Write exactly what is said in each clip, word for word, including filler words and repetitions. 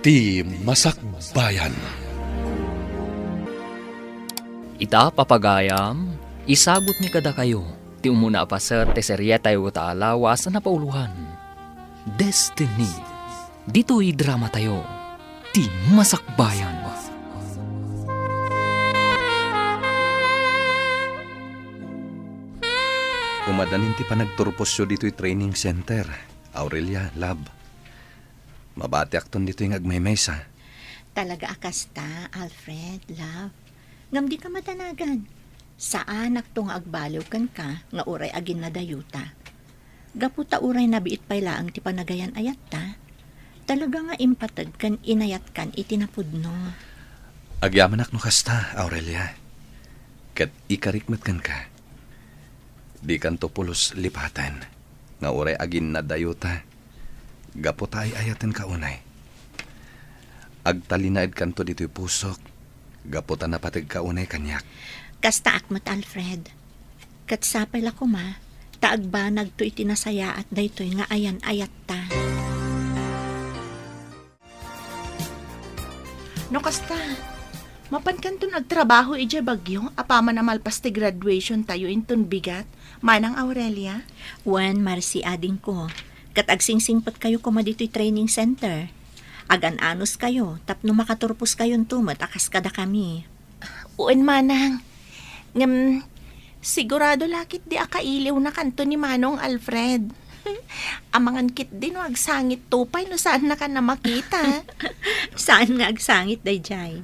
Ti Masakbayan. Ita, papagayam, isagutmi kadakayo ti umuna a paset ti serietayo ta alawas a napauloan, Destiny. Ditoy dramatayo, Ti Masakbayan. Umadanin ti panagturposyo ditoy training center, Aurelia, love. Mabatiakton ditoy nga agmaymaysa. Talaga a kasta, Alfred, love. Ngem dika madanagan. Saanakto nga agbaliw kenka nga uray aginnadayota. Gapu ta uray nabiit pay laeng ti panagayan-ayatta, talaga nga impateg ken inayatkan iti napudno. Agyamanak no kasta, Aurelia. Ket ikarik met kenka. Dikanto pulos lipaten nga uray aginnadayota gapu ta ay-ayatenka unay. Agtalinaedkanto ditoy pusok gapu ta napategka unay kaniak. Kastaak met, Alfred. Ket sapay la koma ta agbanagto iti nasayaat daytoy nga ayan-ayatta. No kasta, mapankanton agtrabaho idiay Baguio apaman a malpas ti graduation tayo inton bigat, Manang Aurelia? Wen, Marcy, adingko. Ket agsingsingpetkayo koma ditoy training center. Agan-anuskayo tapno makaturposkayonto met a kas kadakami. Wen, Manang. Ngem, sigurado la ketdi a kailiwnakanto ni Manong Alfred. Amangan ketdi no agsangitto pay no saannakan a makita. Saan nga agsangit daydiay.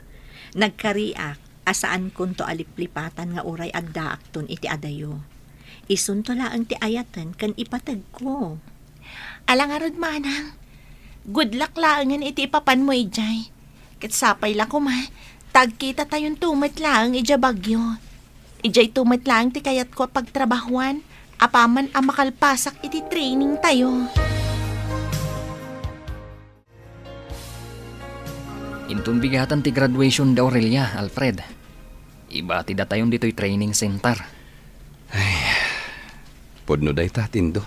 Nagkariak a saankonto a liplipatan nga uray addaakton iti adayo. Isunto laeng ti ayaten ken ipategko. Ala ngarud, Manang. Good luck laengen iti ipapanmo idiay. Ket sapay la koma ta agkitatayonto met laeng idiay Baguio. Idiayto met laeng ti kayatko a pagtrabahuan apaman a makalpasak iti training tayo. Inton bigatan ti graduation da Aurelia, Alfred, ibatidatayon ditoy training center. Ay, pudno dayta, Tindo.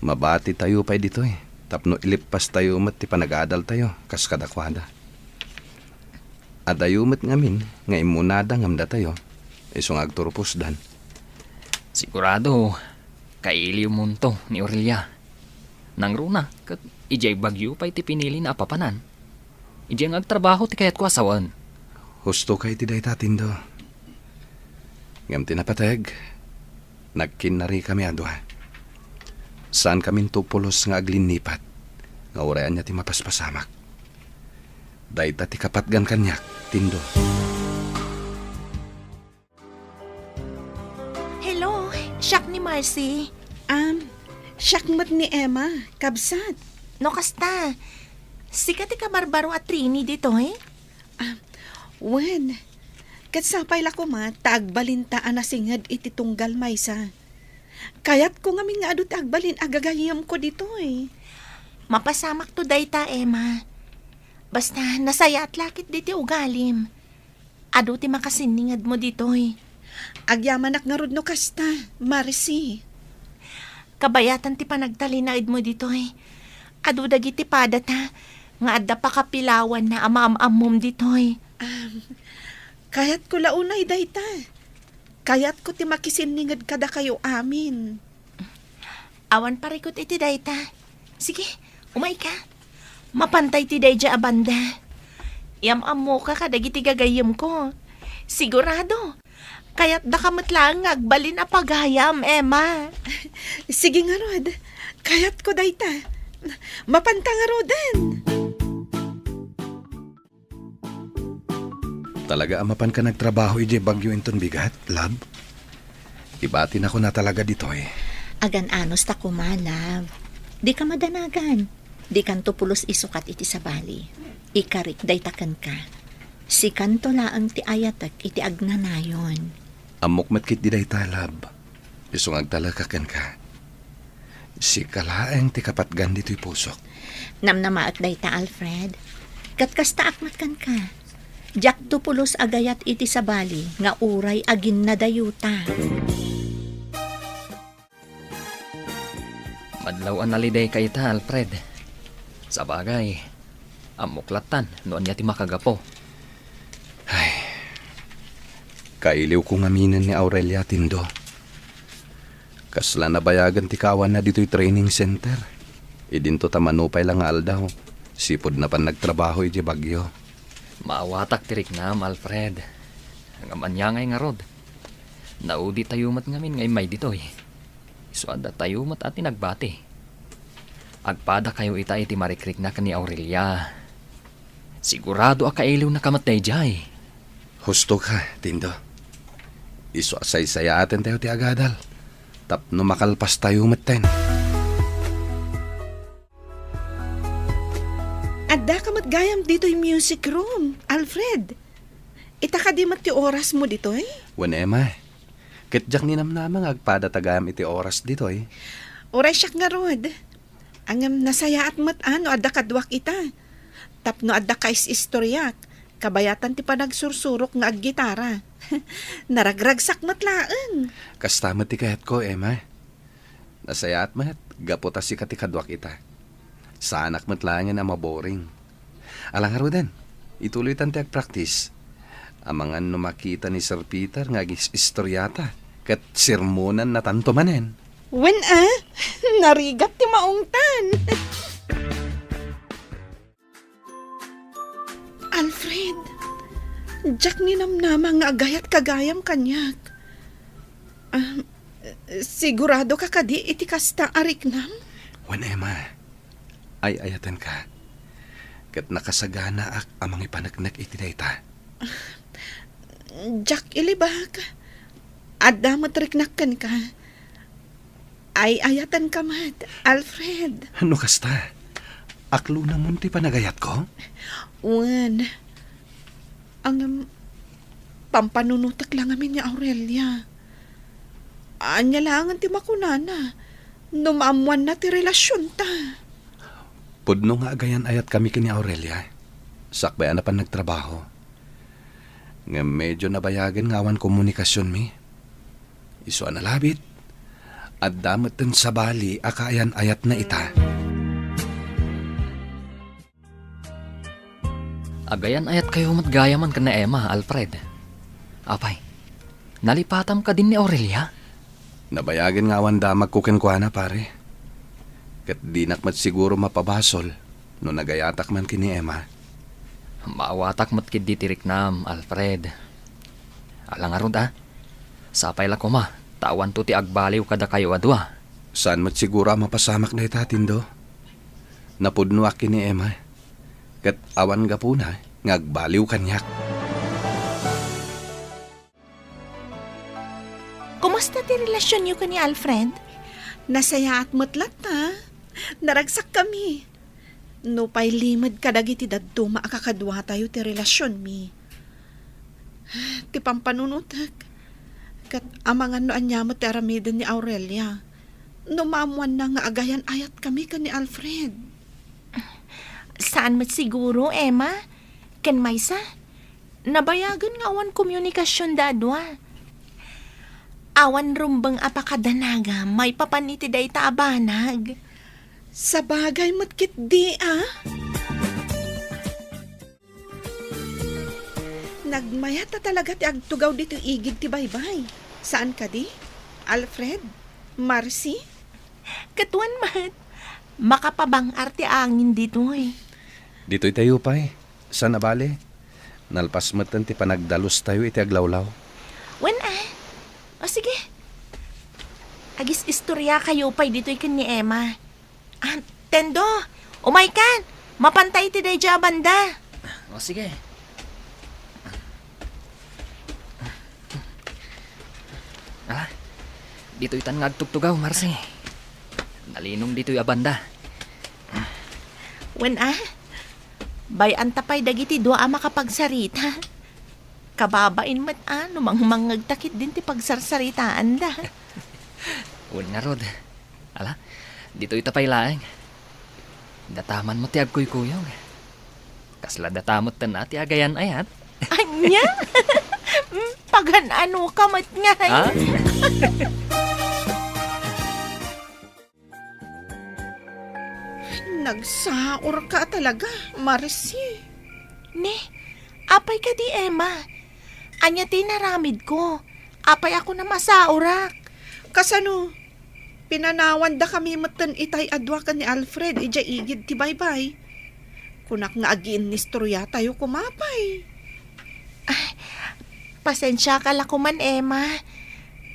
Mabatitayo pay ditoy tapno ileppastayo met ti panagadaltayo kas kadakuada. Adayo met ngamin nga immunada ngem datayo, isu nga agturposdan. Sigurado, kailiwmonto ni Aurelia. Nangruna, ket idiay Baguio pay ti pinilina a papanan. Idiay nga agtrabaho ti kayatko a sawen. Husto ka iti dayta, Tindo. Ngem ti napateg, nagkinnarikami a dua. Saankaminto pulos nga aglinnipat, nga uray ania ti mapaspasamak. Dayta ti kapatgan kaniak, Tindo. Hello, siak ni Marcy. Am, siak met ni Emma, kabsat. No kasta, sika ti kabarbaro a Trini ditoy? Ah, wen, ket sapay la koma ta agbalinta a nasinged iti tunggal maysa. Kayatko ngamin nga adu ti agbalin a gagayyemko ditoy. Mapasamakto dayta, Emma. Basta, nasayaat la ketdi ti ugalim. Adu ti makasinningedmo ditoy. Agyamanak ngarud no kasta, Marcy. Kabayatan ti panagtalinaedmo ditoy. Adu dagiti padata nga adda pakapilawanna a maam-ammom ditoy. Am, kayatko la unay dayta. Kayatko ti makisinninged kadakayo amin. Awan parikut iti dayta. Sige, umayka. Mapantay ti daydiay a banda. Yam-ammoka kadagiti gagayyemko. Sigurado, kayatdaka met laeng nga agbalin a pagayam, Emma. Sige ngarud, kayatko dayta. Mapanta ngaruden. Talaga a mapanka nagtrabaho idiay Baguio inton bigat, love? Ibatinakon a talaga ditoy. Agan-anos ta koma, love. Dika madanagan. Dikanto pulos isukat iti sabali. Ikarik dayta kenka. Sikanto laeng ti ayatek iti agnanayon. Ammok met ketdi dayta, love. Isu nga agtalekak kenka. Sika laeng ti kapatgan ditoy pusok. Namnamaek dayta, Alfred. Ket kastaak met kenka. Diakto pulos a gayat iti sabali nga uray aginnadayota. Madlaw a nalidayka ita, Alfred. Sabagay, Ammok lattan no ania ti makagapu. Ay, kailiwko ngaminen ni Aurelia, Tindo. Kasla nabayagen ti kaawanna ditoy training center. Idinto ta manupay la nga aldaw, sipud napan nagtrabaho idiay Baguio. Maawatak ti riknam, Alfred. Ngem ania ngay ngarud? Nauditayo met ngamin nga immay ditoy. Isu a datayo met a ti nagbati. Agpadakayo ita iti marikrikna ken ni Aurelia. Sigurado a kailiwnaka met daydiay. Husto ka, Tindo. Isu a saysayaaten tayo ti agadal. Tapno makalpastayo metten. Addaka met gayam ditoy music room, Alfred. Ita kadi met ti orasmo ditoy? Wen, Emma. Ket diak ninamnama nga agpada ta gayam iti oras ditoy. Uray siak ngarud. Ngem nasayaat met a no adda kaduak ita. Tapno adda kais-istoriak, kabayatan ti panagsursurok nga aggitara. Naragragsak met laeng. Kasta met ti kayatko, Emma. Nasayaat met, gapu ta sika ti kaduak ita. Saanak met laengen a maboring. Ala ngaruden, ituloytan ti agpraktis. Amangan no makita ni Sir Peter nga agis-istoriata, ket sermonannatanto manen. Wen a, narigat ti maungtan. Alfred, diak ninamnama nga agayatka gayam kaniak. Ah, siguradoka kadi iti kasta a riknam? Wen, Emma, ay-ayatenka. Ket nakasaganaak a mangipaneknek iti dayta. Diak ilibak. Adda met riknak kenka. Ay-ayatenka met, Alfred. No kasta, aklonamon ti panagayatko? Wen. Ngem, pampanunotek la ngamin ni Aurelia. Ania laengen ti makunana no maammoanna ti relasionta? Pudno nga agayan-ayatkami ken ni Aurelia, sakbay a napan nagtrabaho. Ngem medio nabayagen nga awan komunikasionmi. Isu a nalabit, adda metten sabali a kaayan-ayatna ita. Agayan-ayatkayo met gayamen ken ni Emma, Alfred. Apay, nalipatam kadin ni Aurelia? Nabayagen nga awan damagko kenkuana, pare. Ket dinak met siguro mapabasol no nagayatak man ken ni Emma. Maawatak met ketdi ti riknam, Alfred. Ala ngarud a, sapay la koma ta awanto ti agbaliw kadakayo a dua. Saan met siguro a mapasamak dayta, Tindo. Napudnoak ken ni Emma, ket awan gapuna nga agbaliw kaniak. Kumusta ti relasionyo ken ni Alfred? Nasayaat met latta. Naragsakkami. Nupay limed kadagiti dadduma a kakaduatayo ti relasionmi. Ti pampanunotek, ket amangan no ania met ti aramiden ni Aurelia no maammoanna nga agayan-ayatkami ken ni Alfred. Saan met siguro, Emma. Ken maysa, nabayagen nga awan komunikasionda a dua. Awan rumbeng a pakadanagam maipapan iti dayta a banag. Sabagay met ketdi a. Nagmayat a talaga ti agtugaw ditoy igid ti baybay. Saan kadi? Alfred? Marcy? Ket wen met, makapabang-ar ti angin ditoy. Ditoy tayo pay. Saan a bale, nalpas metten ti panagdalustayo iti aglawlaw. Wen a. O sige. Agis-istoriakayo pay ditoy ken ni Emma. Ah, Tendo, umaykan! Mapanta iti daydiay a banda. O, sige. Ah, ditoytan nga agtugtugaw, Marcy. Nalinong ditoy a banda. Wen a, bay-anta pay dagiti dua a makapagsarita. Kababain met a no mangmangngegta ketdin ti pagsarsaritaanda. Wen ngarud. Ala, ditoyta pay laeng. Dataman met ti agkuykuyog. Kasla datametten a ti agayan-ayat. Ania? Mm, pagan-anoka met ngay? Ha? Agsaurka talaga, Marci. Ne, apay kadi, Emma? Ania ti inaramidko? Apay a kunam a saurak? Kasano? Pinanawandakami metten itay a dua ken ni Alfred idiay igid ti baybay. Kunak nga agiinnistoriatayo koma pay. Ay, pasensiaka la koman, Emma.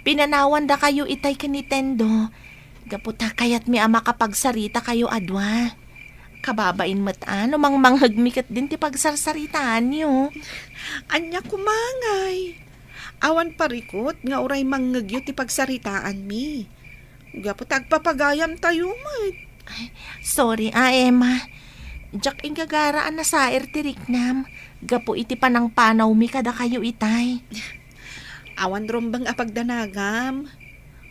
Pinanawandakayo itay ken ni Tendo. Gapu ta kayatmi a makapagsaritakayo a dua. Kababain met a no mangmanghegmi ketdin ti pagsarsaritaanyo. Ania koma ngay? Awan parikut nga uray mangngegyo ti pagsaritaanmi. Gapu ta agpapagayamtayo met. Ay, sorry a, Emma. Diak igagara a nasair ti riknam gapu iti panangpanawmi kadakayo itay. Awan rumbeng a pagdanagam.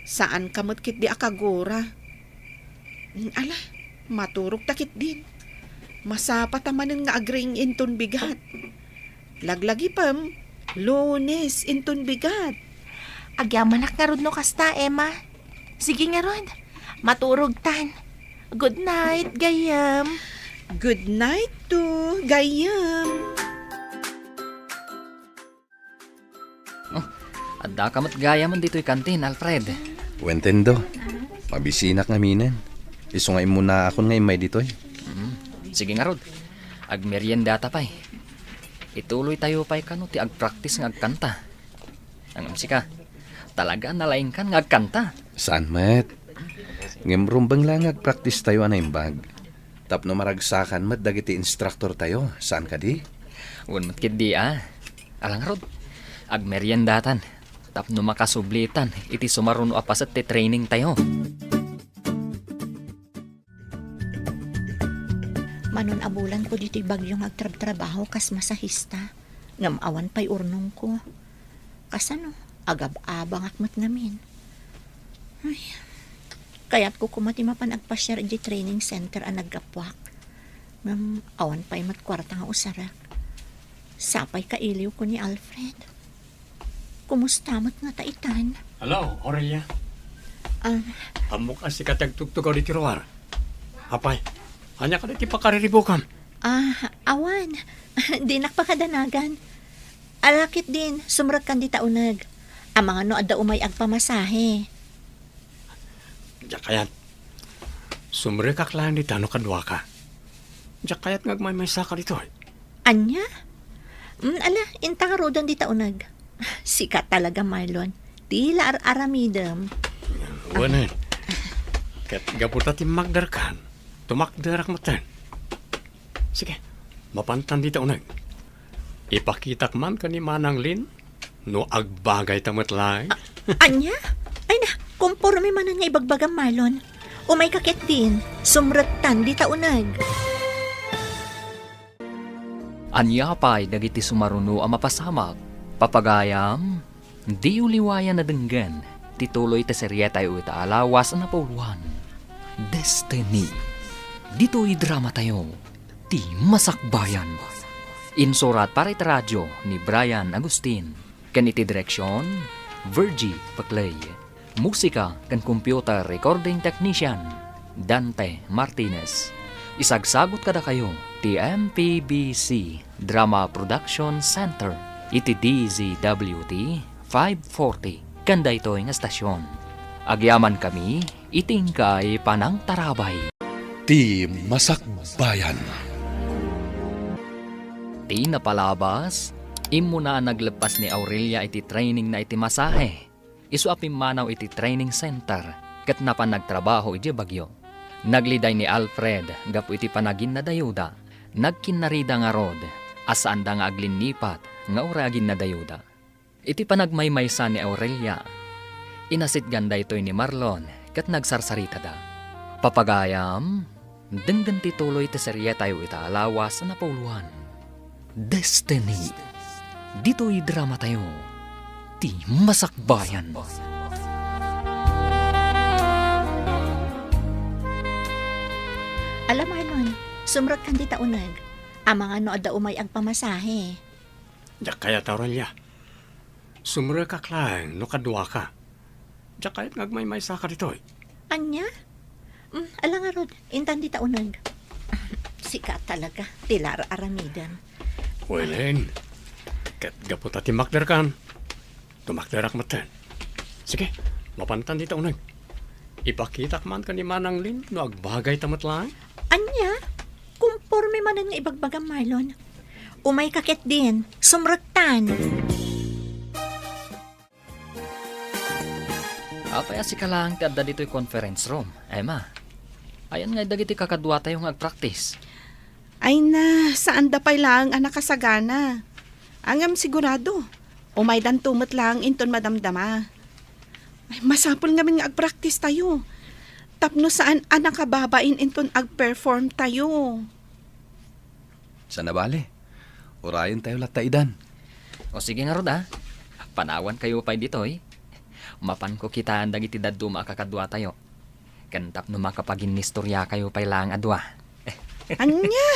Saanka met ketdi a kagura. Mm, ala, maturogta ketdin. Masapata manen nga agriing inton bigat. Laglagipem, Lunes inton bigat. Agyamanak ngarud no kasta, Emma. Sige ngarud, maturogtan. Good night, gayyem. Good night too, gayyem. Oh, addaka met gayamen ditoy kantin, Alfred. Wen Tendo, mabisinak ngaminen. Isu nga immunaakon nga immay ditoy. Mm, sige ngarud. Agmeriendata pay. Ituloytayo pay kano ti agpraktis nga agkanta. Ngem sika, talaga a nalaingkan nga agkanta. Saan met? Ngem rumbeng la nga agpraktistayo a naimbag. Tapno maragsakan met dagiti instruktortayo, saan kadi? Wen met ketdi a. Ala ngarud, agmeriendatan tapno makasublitan iti sumaruno a paset ti trainingtayo. Manon a bulanko ditoy Baguio nga agtrabtrabaho kas masahista, ngem awan pay urnongko. Kasano, agab-abangak met ngamin. Ay, kayatko koma ti mapan agpasiar idiay training center a naggapuak. Ngem awan pay met kuarta nga usarek. Sapay kailiwko ni Alfred. Kumusta met ngata itan? Hello, Aurelia. Ah. Ammok a sika ti agtugtugaw ditoy ruar. Apay, ania kadi ti pakariribukam? Ah, awan. Dinak pakadanagan. Ala ketdin, sumrekkan dita uneg. Amangan no adda umay agpamasahe. Diak kayat. Sumrekak laeng dita no kaduaka. Diak kayat nga agmaymaysaka ditoy. Ania? Mm, ala, inta ngaruden dita uneg. Sika talaga, Marlon. Ti la ar-aramidem. Wen, eh. Ket gapu ta timmakderkan, tumakderak metten. Sige, mapantan dita uneg. Ipakitak man ken ni Manang Lin no agbagayta met laeng. A-, ania? Ay na, komporme manen nga ibagbagam, Marlon. Umayka ketdin, sumrektan dita uneg. Ania pay dagiti sumaruno a mapasamak? Papagayam, diyo liwayan a denggen ti tuloy ti serietayo ita a lawas a napauluan, Destiny. Ditoy dramatayo, Ti Masakbayan. Insurat para iti radio ni Brian Agustin. Ken iti direksion, Virgie Paclay. Musika ken computer recording technician, Dante Martinez. Isagsagut kadakayo ti M P B C Drama Production Center iti D Z W T five forty ken daytoy nga estasion. Agyamankami iti inkay panangtarabay. Ti Masakbayan. Ti napalabas, immuna a nagleppas ni Aurelia iti trainingna iti masahe. Isu a pimmanaw iti training center ket napan nagtrabaho idiay Baguio. Nagliday ni Alfred gapu iti panaginnadayuda. Nagkinnarida ngarud a saanda nga aglinnipat nga uray aginnadayuda. Iti panagmaymaysa ni Aurelia, inasitgan daytoy ni Marlon ket nagsarsaritada. Papagayam, denggen ti tuloy ti serietayo ita a lawas a napauluan, Destiny. Ditoy dramatayo, Ti Masakbayan. Ala, Marlon, sumrekkan dita uneg. Amangan no adda umay agpamasahe. Diak kayat, Aurelia. Sumrekak laeng no kaduaka. Diak kayat nga agmaymaysaka ditoy. Ania? Mm, ala ngarud, intan dita uneg. Sika talaga ti ar-aramidem. Welen, ket gapu ta timmakderkan, tumakderak metten. Sige, mapantan dita uneg. Ipakitak man ken ni Manang Lin no agbagayta met laeng. Ania? Komporme manen nga ibagbagam, Marlon. Umayka ketdin, sumrektan. Apay a sika laeng ti adda ditoy conference room, Emma? Ayan ngay dagiti kakaduatayo nga agpraktis? Ay na, saanda pay laeng a nakasagana. Ngem sigurado, umaydanto met laeng inton madamdama. Ay, masapul ngamin nga agpraktistayo. Tapno saan a nakababain inton agperformtayo. Saan a bale. Urayentayo latta idan. O sige ngarud a. Panawankayo pay ditoy. Mapanko kitaen dagiti dadduma a kakaduatayo. Ken tapno makapaginnistoriakayo pay laeng a dua. Ania?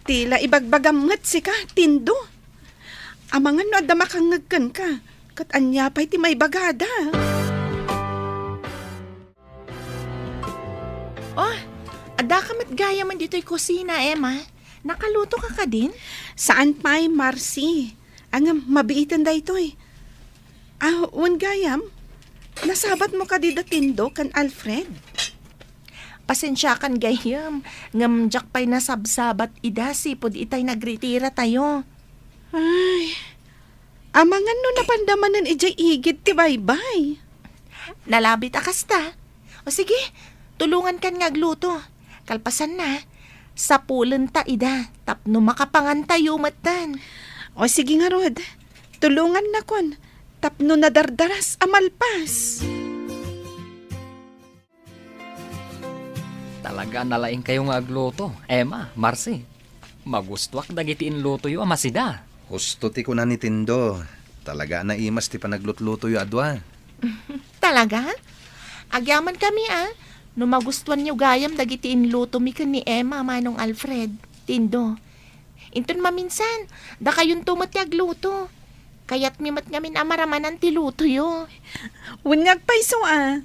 Ti la ibagbagam met sika, Tindo. Amangan no adda makangngeg kenka, ket ania pay ti maibagada? Oh, addaka met gayamen ditoy kusina, Emma. Nakalutoka kadin? Saan pay, Marcy. Ngem mabiiten daytoy. Ah, wen gayam, nasabatmo kadi da Tindo ken Alfred? Pasensiakan gayam, ngem diak pay nasabsabat ida sipud itay nagritiratayo. Ay, amangan no napanda manen idiay igid ti baybay. Nalabit a kasta. O sige, tulongankan nga agluto. Kalpasanna, sapulenta ida tapno makapangantayo metten. O sige ngarud, tulongannakon tapno nadardaras a malpas. Talaga a nalaingkayo nga agluto, Emma, Marcy. Magustuak dagiti inlutoyo a masida. Husto ti kuna ni Tindo. Talaga a naimas ti panaglutlutoyo a dua. Talaga? Agyamankami a, no magustuanyo gayam dagiti inlutomi ken ni Emma, Manong Alfred, Tindo. Inton maminsan, dakayonto met ti agluto. Kayatmi met ngamin a maramanan ti lutoyo. Wen nga agpayso a,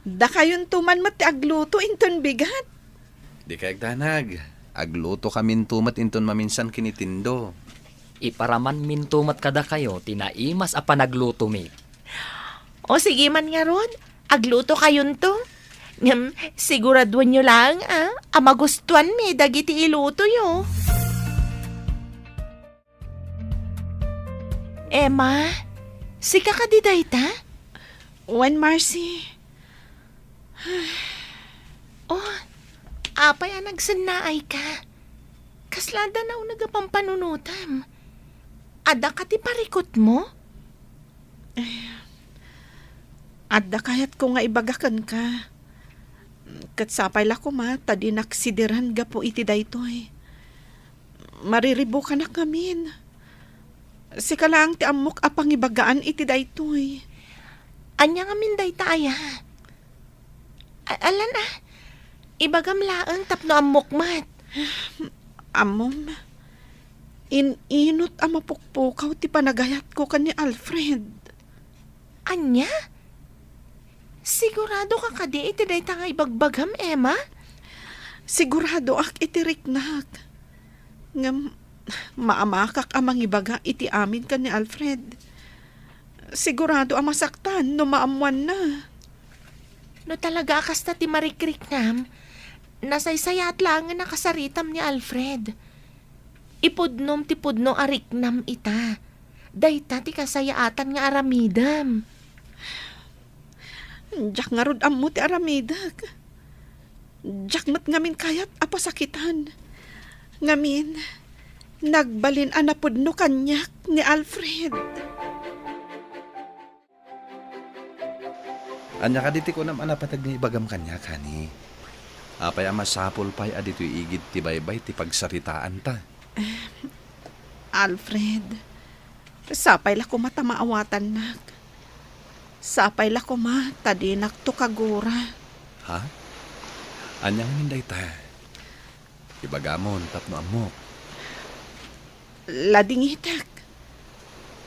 dakayonto man met ti agluto inton bigat. Dikay agdanag. Aglutokaminto met inton maminsan ken ni Tindo. Iparamanminto met kadakayo ti naimas a panaglutomi. O sige man ngarud, aglutokayonto. Ngem siguraduenyo laeng a, a magustuanmi dagiti ilutoyo. Emma, sika kadi dayta? Wen, Marcy. Oh, apay a nagsennaayka? Kasla adda nauneg a pampanunotem? Adda ka ti parikutmo? Eh, adda kayatko nga ibaga kenka. Ket sapay la koma ta dinak sidiren gapu iti daytoy. Mariribukanak ngamin. Sika laeng ti ammok a pangibagaan iti daytoy. Ania ngamin dayta aya? A-, alan a? Ibagam laeng tapno ammok met. Ammom, in-inut a mapukpukaw ti panagayatko ken ni Alfred. Ania? Sigurado ka kadi iti dayta nga ibagbagam, Emma? Siguradoak iti riknak. Ngem maamakak a mangibaga iti amin ken ni Alfred. Sigurado a masaktan no maammoanna. No talaga a kasta ti marikriknam, nasaysayaat laengen a kasaritam ni Alfred. Ipudnom ti pudno a riknam ita. Dayta ti kasayaatan nga aramidem. Diak ngarud ammo ti aramidek. Diak met ngamin kayat a pasakitan. Ngamin, nagbalin a napudno kaniak ni Alfred. Ania kadi ti kunam a napateg nga ibagam kaniak, honey? Apay a masapul pay a ditoy igid ti baybay ti pagsaritaanta? Alfred, sapay la koma ta maawatannak. Sapay la koma ta dinakto kagura. Ha? Ania ngamin dayta? Ibagamon tapno ammok. Ladingitek.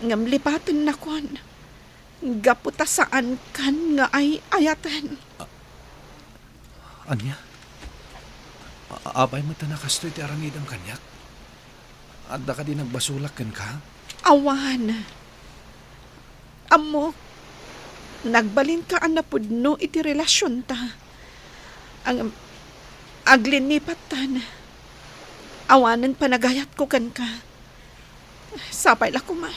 Ngem lipatennakon. Gapu ta saankan nga ay-ayaten. A-, ania? A-, apay met a kastoy ti aramidem kaniak? Adda kadi nagbasolak kenka? Awan. Ammok, nagbalinka a napudno iti relasionta. Ang, aglinipattan. Awanen panagayatko kenka. Sapay la koma.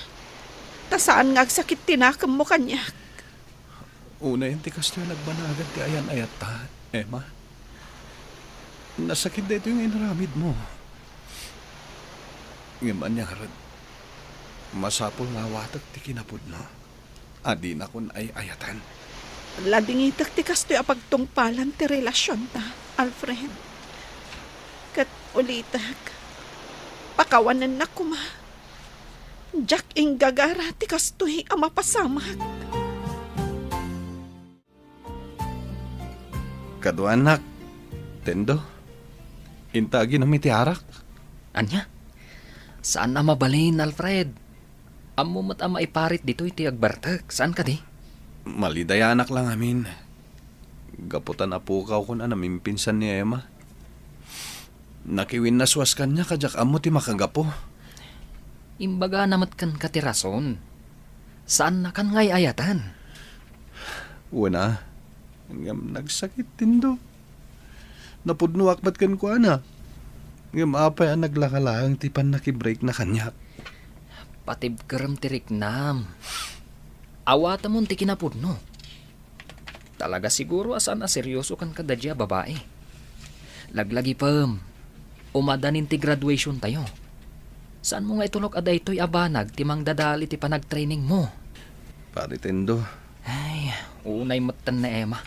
Ta saan nga agsakit ti nakemmo kaniak. Unayen ti kastoy a nagbanagan ti ayan-ayatta, Emma. Nasakit daytoy nga inaramidmo. Ngem ania ngarud, masapul nga awatek ti kinapudno a dinakon ay-ayatan. Ladingitek ti kastoy a pagtungpalan ti relasionta, Alfred. Ket ulitek, pakawanennak koma. Diak inggagara ti kastoy a mapasamak. Kaduanak, Tendo, inta aginum iti arak. Ania? Saan a mabalin, Alfred. Ammo met a maiparit ditoy ti agbartek, saan kadi? Malidayanak la ngamin. Gapu ta napukawkon a namimpinsan ni Emma. Nakiwinnaswas kaniak a diak ammo ti makagapu. Imbagana met kenka ti rason. Saannakan nga ay-ayatan. Wen a, ngem nagsakit, Tendo. Napudnoak met kenkuana. Ngem apay a naglaka laeng ti pannakibreakna kaniak? Patibkerem ti riknam. Awatemon ti kinapudno. Talaga siguro a saan a seryoso kenka daydiay a babai. Laglagipem, umadanin ti graduation tayo. Saanmo nga itulok a daytoy a banag ti mangdadal iti panagtrainingmo? Pare Tendo. Ay, unay metten ni Emma.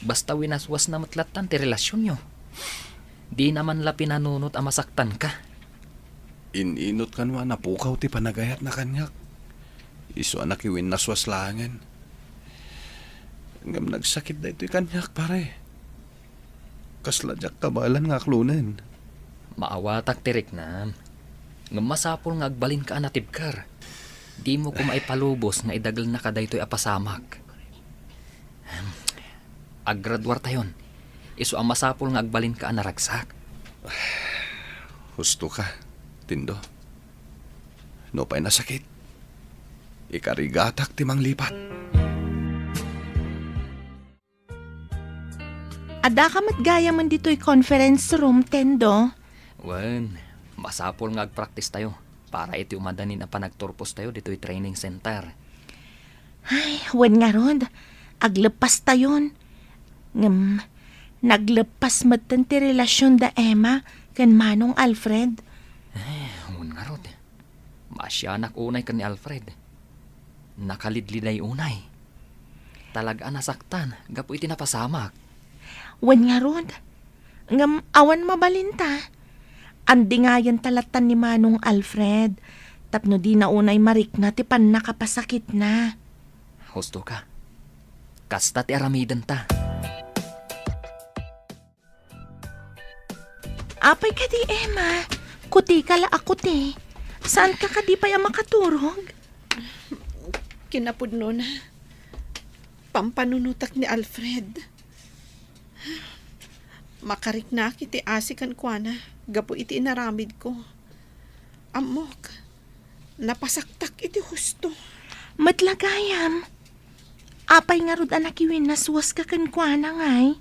Basta winaswasna met lattan ti relasionyo. Dina man la pinanunot a masaktanka. In-inot kano a napukaw ti panagayatna kaniak. Isu a nakiwinnaswas laengen. Ngem nagsakit daytoy kaniak, pare. Kasla diak kabaelan nga aklonen. Maawatak ti riknam. Ngem masapul nga agbalinka a natibker. Dimo koma ipalubos nga idagelnaka daytoy a pasamak. Ahem. Aggraduartayon. Isu a masapul nga agbalinka a naragsak. Husto ka, Tindo. Nupay nasakit, ikarigatak ti manglipat. Addaka met gayamen ditoy conference room, Tendo? Wen, masapul nga agpraktistayo para iti umadanin a panagturpostayo ditoy training center. Ay, wen ngarud, agleppastayon. Ngem, nagleppas metten ti relasion da Emma ken Manong Alfred. Eh, wen ngarud. Maasianak unay ken ni Alfred. Nakalidliday unay. Talaga a nasaktan gapu iti napasamak. Wen ngarud, ngem awan mabalinta. Andingayenta lattan ni Manong Alfred tapno dina unay marikna ti pannakapasakitna. Husto ka. Kasta ti aramidenta. Apay kadi, Emma? Kuti ka la a kuti. Saan ka kadi pay a makaturog? Kinapudnona, pampanunotak ni Alfred. Makariknak iti asi kenkuana gapu iti inaramidko. Ammok, napasaktak iti husto. Met la gayam, apay ngarud a nakiwinnaswaska kenkuana, ngay?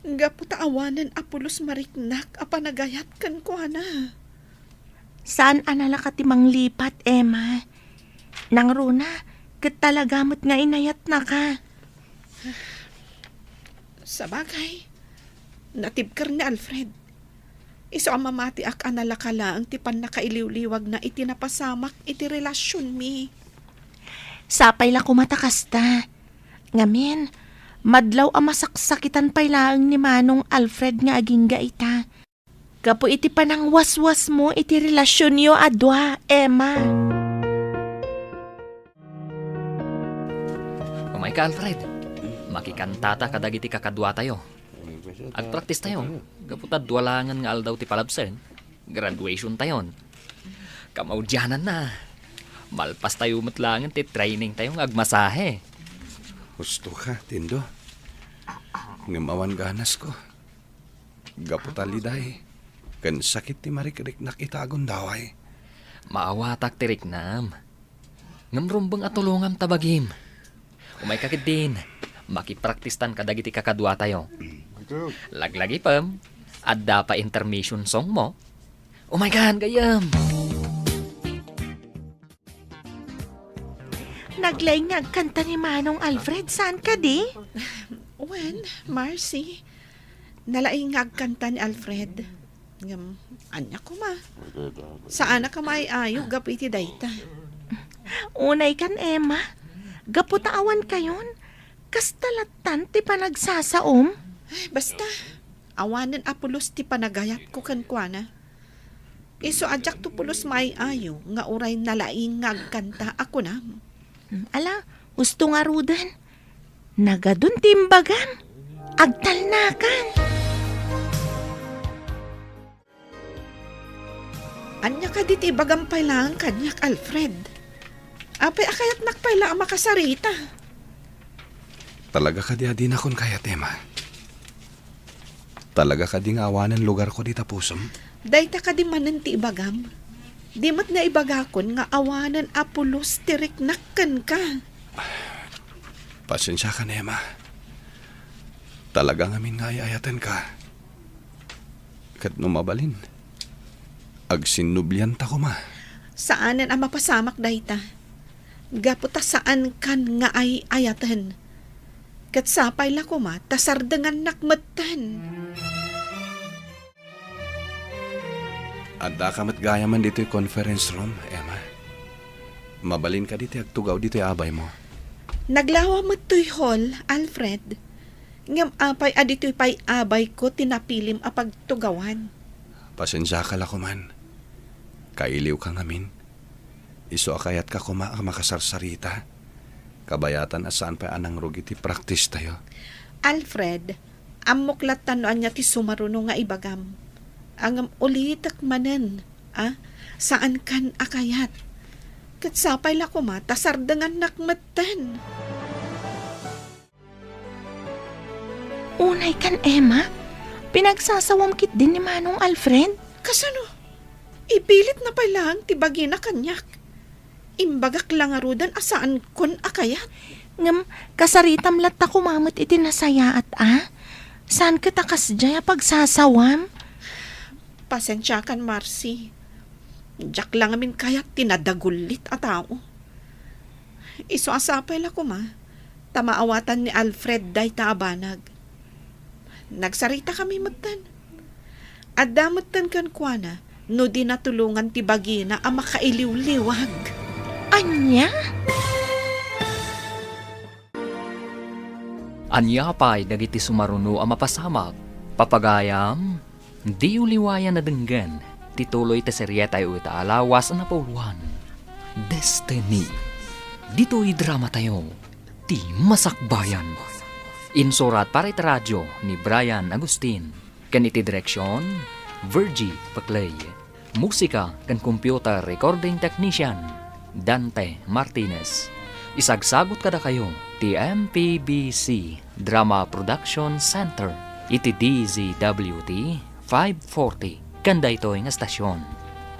Gapu ta awanen a pulos mariknak a panagayat kenkuana. Saan a nalaka ti manglipat, Emma. Nangruna, ket talaga met nga inayatnaka. Sabagay, natibker ni Alfred. Isu a mamatiak a nalaka laeng ti pannakailiwliwagna iti napasamak iti relasionmi. Sapay la koma ta kasta. Ngamin, madlaw a masaksakitan pay laeng ni Manong Alfred nga agingga ita. Gapu iti panangwaswasmo iti relasionyo a dua, Emma. Umayka, Alfred. Makikantata kadagiti kakaduatayo. Agpraktistayo, gapu ta dua laengen nga aldaw ti palabsen, graduationtayon. Kamaudiananna, malpastayo met laengen ti trainingtayo nga agmasahe. Husto ka, Tindo. Ngem awan ganasko. Gapu ta liday, ken sakit ti marikriknak ita a gundaway. Maawatak ti riknam. Ngem rumbeng a tulongam ta bagim. Umayka ketdin. Makipraktistan kadagiti kakaduatayo. Laglagipem, adda pay intermission song mo. Umaykan, gayyem. Naglaing nga agkanta ni Manong Alfred, saan kadi? Wen, Marcy, nalaing nga agkanta ni Alfred. Ngem, ania koma? Saanak a maay-ayo gapu iti dayta. Unay kan, Emma. Gapu ta awan kayon, kasta lattan ti panagsasaom. Ay, basta, awanen a pulos ti panagayatko kenkuana. Isu a diakto pulos maay-ayo nga uray nalaing nga agkanta a kunam. Hmm, ala, husto ngaruden. Nagadun ti imbagam. Agtalnakan. Ania kadi ti ibagam pay laeng kaniak, Alfred? Apay a kayatnak pay la a makasarita? Talaga kadi a dinakon kayat, Emma? Talaga kadi nga awanen lugarko dita pusom? Dayta kadi manen ti ibagam? Di met naibagakon nga awanen a pulos ti riknak kenka. Pasensiakan, Emma. Talaga ngamin nga ay-ayatenka. Ket no mabalin, agsinnublianta koma. Saanen a mapasamak dayta. Gapu ta saankan nga ay-ayaten. Ket sapay la koma ta sardengannak metten. Addaka met gayamen ditoy conference room, Emma. Mabalin kadi ti agtugaw ditoy abaymo? Naglawa met toy hall, Alfred. Ngem apay a ditoy pay abayko ti napilim a pagtugawan? Pasensiaka la koman. Kailiwka ngamin. Isu a kayatka koma a makasarsarita. Kabayatan a saan pay a nangrugi ti praktistayo. Alfred, ammok latta no ania ti sumaruno nga ibagam. Ngem ulitek manen, a, saankan a kayat. Ket sapay la koma ta sardengannak metten. Unay kan, Emma, pinagsasawam ketdin ni Manong Alfred. Kasano? Ipilitna pay laeng ti bagina kaniak. Imbagak la ngaruden a saankon a kayat. Ngem, kasaritam latta koma met iti nasayaat a. Saan ket a kasdiay a pagsasawam? Pasensiakan, Marcy. Diak la ngamin kayat ti nadagullit a tao. Isu a sapay la koma, ta maawatan ni Alfred dayta a banag. Nagsaritaka metten. Adda metten kenkuana no di natulongan ti bagina a makailiwliwag. Ania? Ania pay dagiti sumaruno a mapasamak? Papagayam, diyo liwayan a denggen ti tuloy ti serietayo ita a lawas a napauluan, Destiny. Ditoy dramatayo, Ti Masakbayan. Insurat para iti radio ni Brian Agustin, ken iti direksion, Virgie Paclay. Musika ken computer recording technician, Dante Martinez. Isagsagut kadakayo ti M P B C Drama Production Center iti D Z W T five forty ken daytoy nga estasion.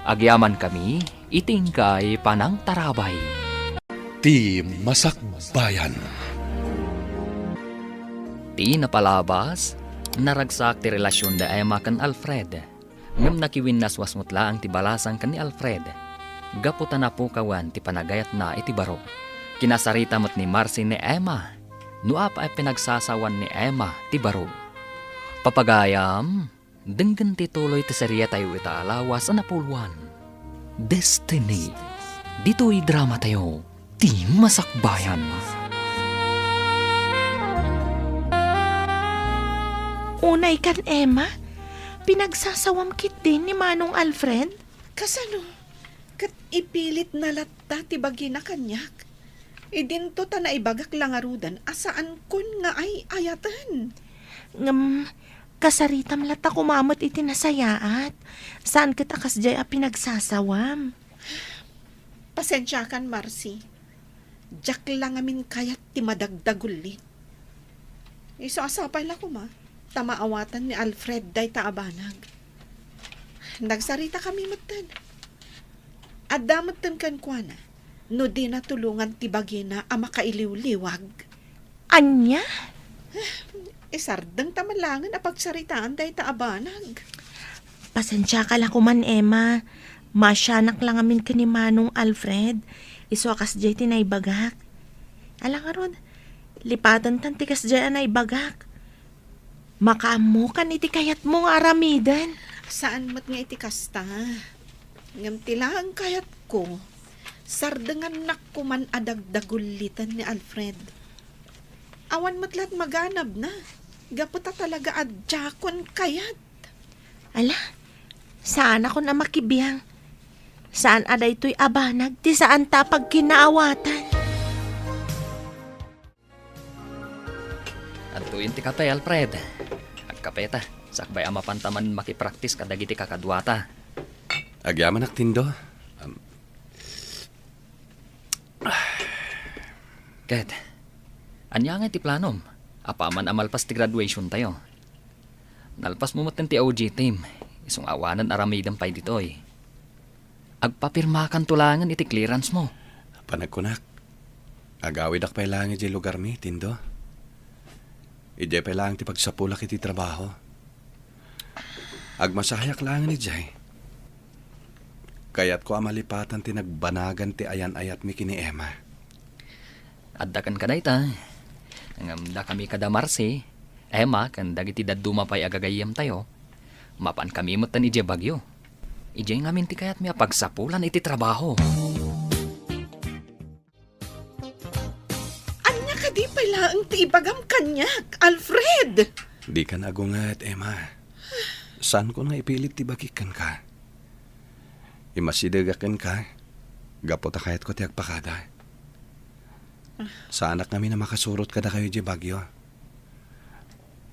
Agyamankami iti inkay panangtarabay. Ti Masakbayan. Ti napalabas, naragsak ti relasion da Emma ken Alfred. Ngem nakiwinnaswas met laeng ti balasang ken ni Alfred, gapu ta napukawan ti panagayatna iti baro. Kinasarita met ni Marcy ni Emma no apay a pinagsasawan ni Emma ti baro. Papagayam, denggen ti tuloy ti serietayo ita a lawas a napauluan, Destiny. Ditoy dramatayo, Ti Masakbayan. Unay kan, Emma, pinagsasawam ketdin ni Manong Alfred? Kasano? Ket ipilitna latta ti bagina kaniak. Idinto ta naibagak la ngaruden a saankon nga ay-ayaten. Ngem, kasaritam latta koma met iti nasayaat. Saan ket a kasdiay a pinagsasawam. Pasensiakan, Marcy. Diak la ngamin kayat ti madagdagullit. Isu a sapay la koma, ta maawatan ni Alfred dayta a banag. Nagsaritakami metten. Adda metten kenkuana no dina tulongan ti bagina a makailiwliwag. Ania? Isardeng ta malangen a pagsaritaan dayta a banag. Pasensiaka la koman, Emma. Maasianak la ngamin ken ni Manong Alfred. Isu a kasdiay ti naibagak. Ala ngarud, lipatentan ti kasdiay a naibagak. Makaammokan iti kayatmo nga aramiden. Saan met nga iti kasta. Ngem ti laeng kayatko, sardengannak koman a dagdagullitan ni Alfred. Awan met la't maganabna, gapu ta talaga a diakon kayat. Ala, saanakon a makibiang. Saan a daytoy a banag ti saanta a pagkinaawatan. Adtoyen ti kape, Alfred. Agkapeta, sakbay a mapanta manen makipraktis kadagiti kakaduata. Agyamanak, Tindo. Am, Ket, ania ngay ti planom? Apaman a malpas ti graduation tayo. Nalpasmo metten ti O G team, isu nga awanen aramidem pay ditoy. Agpapirmakanto laengen iti clearance mo. Panagkunak, agawidak pay laeng idiay lugarmi, Tindo. Idiay pay laeng ti pagsapulak iti trabaho. Agmasaheak laengen idiay. Kayatko a malipatan ti nagbanagan ti ayan-ayatmi ken ni Emma. Adda kenka dayta. Ngem dakami kada Marcy, Emma, ken dagiti dadduma pay a gagayyemtayo, mapankami metten idiay Baguio. Idiay ngamin ti kayatmi a pagsapulan iti trabaho. Ania kadi pay laeng ti ibagam kaniak, Alfred? Dikan agunget, Emma. Saanko nga ipilit ti bagik kenka. Imasidegak kenka, gapu ta kayatko ti agpakada. Saanak ngamin a makasurot kadakayo idiay Baguio.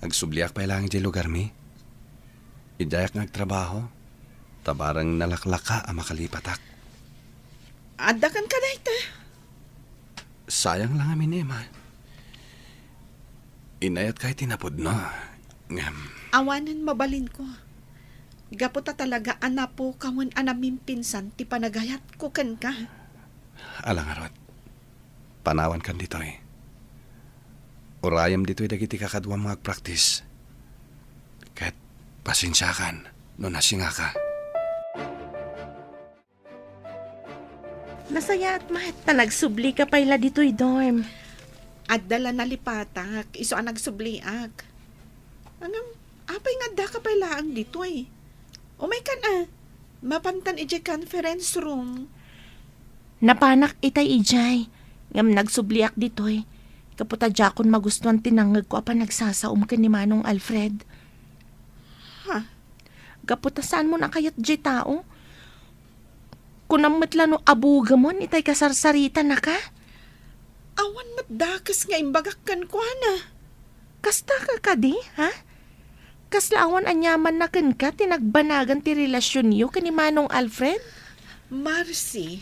Agsubliak pay laeng idiay lugarmi. Idiayak nga agtrabaho, ta bareng nalaklaka a makalipatak. Adda kenka dayta. Sayang la ngamin, Emma. Inayatka iti napudno. Ngem, awanen mabalinko. Gapu ta talaga a napukawen a namimpinsan ti panagayatko kenka. Ala ngarud. Panawankan ditoy. Urayem ditoy dagiti kakaduam nga agpraktis. Ket pasensiakan no nasingaka. Nasayaat met ta nagsublika pay la ditoy dorm. Adda la nalipatak, isu a nagsubliak. Ngem, apay nga addaka pay laeng ditoy? Umaykan a, mapantan idiay conference room. Napanak itay idiay, ngem nagsubliak ditoy. Gapu ta diakon magustuan ti nangngegko a panagsasaom ken ni Manong Alfred. Ha? Gapu ta saanmon a kayat diay tao? Kunam met la no abugemon itay kasarsaritanaka? Awan met dakes nga imbagak kenkuana. Kasta ka kadi, ha? Kasla awan aniamanna kenka ti nagbanagan ti relasionyo ken ni Manong Alfred? Marcy,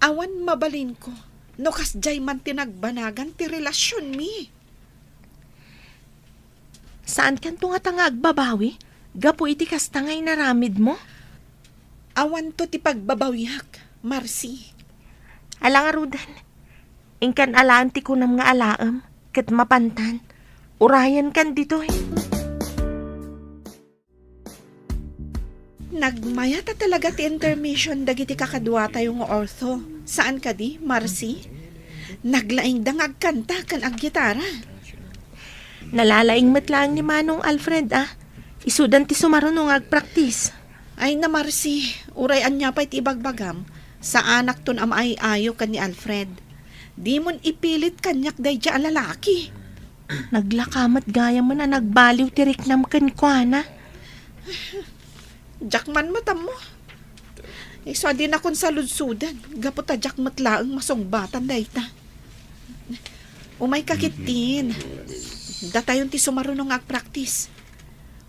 awan mabalinko no kasdiay man ti nagbanagan ti relasionmi. Saankanto ngata nga agbabawi gapu iti kasta nga inaramidmo? Awanto ti pagbabawiak, Marcy. Ala ngaruden, inkan alaen ti kunam nga alaem, ket mapantan, urayenkan ditoy. Nagmayat a talaga ti intermission dagiti kakaduatayo nga ortho. Saan kadi, Marcy? Naglaingda nga agkanta ken aggitara. Nalalaing met laeng ni Manong Alfred, a. Isudan ti sumaruno nga agpraktis. Ay na, Marcy, uray ania pay ti ibagbagam, saanakton a maay-ayo ken ni Alfred. Dimon ipilit kaniak daydiay a lalaki. Naglaka met gayamen a nagbaliw ti riknam kenkuana. Diak man matammo. Isu a dinakon saludsodan, gapu ta diak met laeng masungbatan dayta. Umayka ketdin. Datayon ti sumaruno nga agpraktis.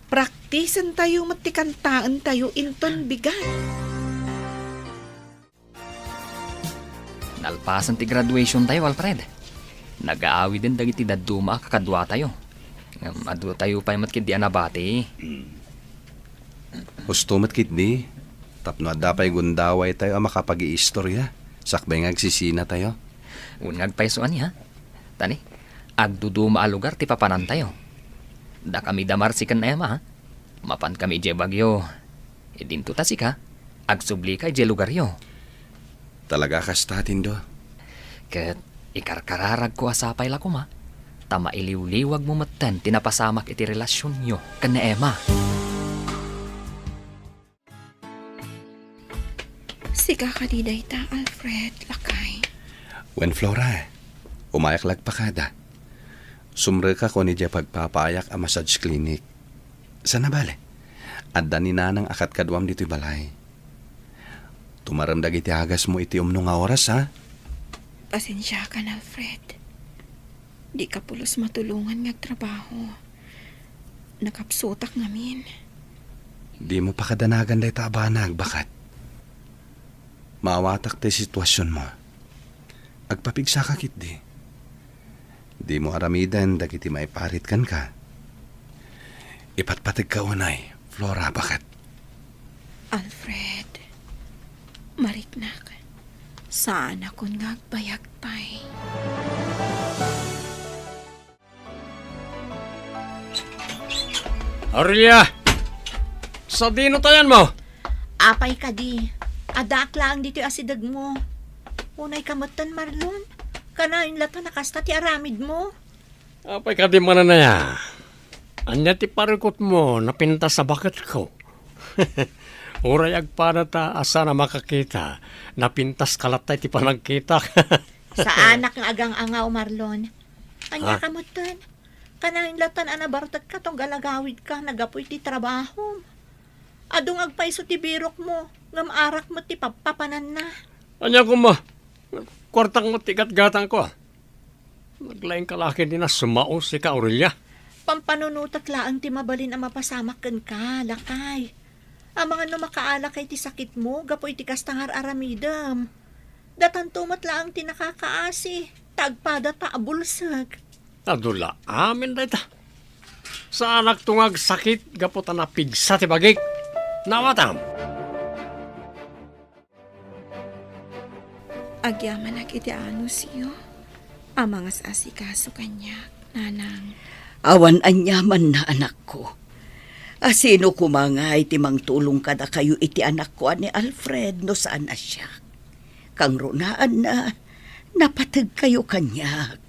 Praktisentayo met ti kantaentayo inton bigat. Nalpasen ti graduationtayo, Alfred. Nagaawiden dagiti dadduma a kakaduatayo. Ngem adu tayo pay met ketdi a nabati. Husto met ketdi, tapno adda pay gundawaytayo a makapag-iistorya, sakbay nga agsisinatayo. Wen nga agpayso ania. Tani, agduduma a lugar ti papanantayo. Dakami da Marci ken Emma, ha? Mapankami idiay Baguio. Idinto ta sika, agsublika idiay lugaryo. Talaga kasta, Tindo? Ket ikarkararagko a sapay la koma, ta mailiwliwagmo metten ti napasamak iti relasionyo ken ni Emma. Sika kadi dayta, Alfred, lakay? Wen, Flora, umayak la agpakada. Sumrekak idiay pagpapaayak a massage clinic. Saan a bale, adda ni Nanang a kadkaduam ditoy balay. Tumarem dagiti agasmo iti umno nga oras, ha? Pasensiakan, Alfred. Dika pulos matulongan nga agtrabaho. Nakapsutak ngamin. Dimo pakadanagan dayta a banag, baket. Maawatak ti situasionmo. Agpapigsaka ketdi. Dimo aramiden dagiti maiparit kenka. Ipatpategka unay, Flora, baket. Alfred, mariknak, saanakon nga agbayag pay. Aurelia! Sadino tayanmo? Apay kadi, addaak laeng ditoy asidegmo. Unayka metten, Marlon? Kanayon latta a kasta ti aramidmo? Apay kadi manen aya? Ania ti parikutmo, napintas a baketko? Uray agpada ta a saan a makakita, napintaska latta iti panagkitak. Saanak nga agang-angaw, Marlon. Ania Ha? ka metten? Kanayon latta a nabartekka tunggal agawidka, naggapu iti trabahom. Adu nga agpayso ti birokmo, ngem arak met ti pappapananna. Ania koma? Kuartak met ti gatgatangko, a. Naglaingka la ket ni a sumao, sika, Aurelia. Pampanunotek laeng ti mabalin a mapasamak kenka, lakay. Amangan no makaalakay ti sakitmo gapu iti kasta nga ar-aramidem. Datanto met laeng ti nakakaasi, ta agpada ta a bulsek. Adu la amin dayta. Saanakto nga agsakit gapu ta napigsa ti bagik. Naawatam. Agyamanak iti anusyo a mangas-asikaso kaniak, Nanang. Awan aniamanna, anakko. A sino koma ngay ti mangtulong kadakayo iti anakko a ni Alfred no saan a siak? Kangrunaanna, napategkayo kaniak.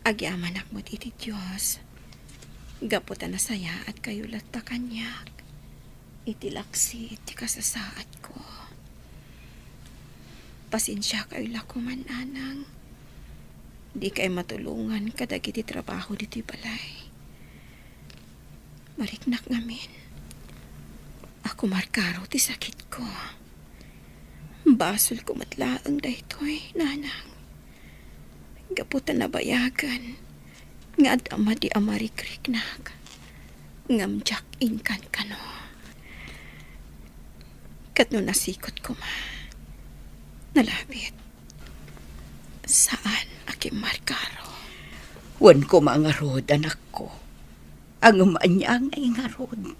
Agyamanak met iti Dios, gapu ta nasayaatkayo latta kaniak iti laksid ti kasasaadko. Pasensiakayo la koma, Nanang. Dikay matulongan kadagiti trabaho ditoy balay. Mariknak ngamin a kumarkaro ti sakitko. Basolko met laeng daytoy, Nanang. Gapu ta nabayagen nga adda madi a marikriknak, ngem diak inkankano. Ket no nasikot koma, nalabit, saan a kimmarkaro. Wen koma ngarud, anakko. Ngem ania ngay ngarud?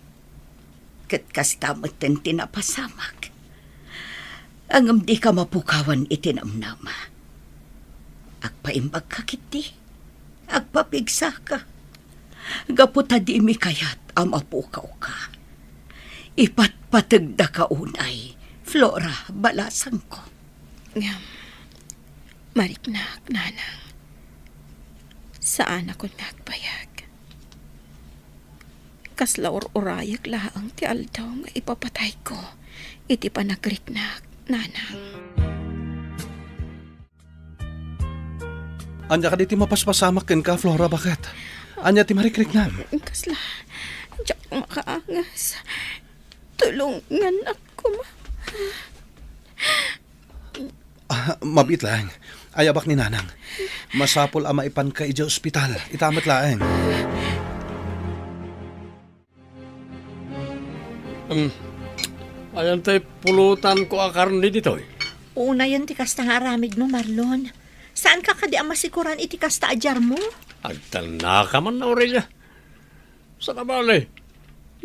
Ket kasta metten ti napasamak. Ngem dika mapukawan iti namnama. Agpaimbagka ketdi. Agpapigsaka. Gapu ta dimi kayat a mapukawka. Ipatpategdaka unay, Flora, balasangko. Ngem, mariknak, Nanang. Saanakon nga agbayag. Kasla ur-urayek laeng ti aldaw nga ipapatayko iti panagriknak, Nanang. Ania kadi ti mapaspasamak kenka, Flora, baket? Ania ti marikriknam? Kasla, diak makaangas. Tulonganak koma. Ah, mabiit laeng. Ayabak ni Nanang. Masapul a maipanka idiay ospital. Ita met laeng. Um, ayan tay pulutanko a karne ditoy. Unayen ti kasta nga aramidmo, Marlon. Saanka kadi a masikuran iti kasta a diarmo? Agtannaka man, Aurelia. Saan a bale,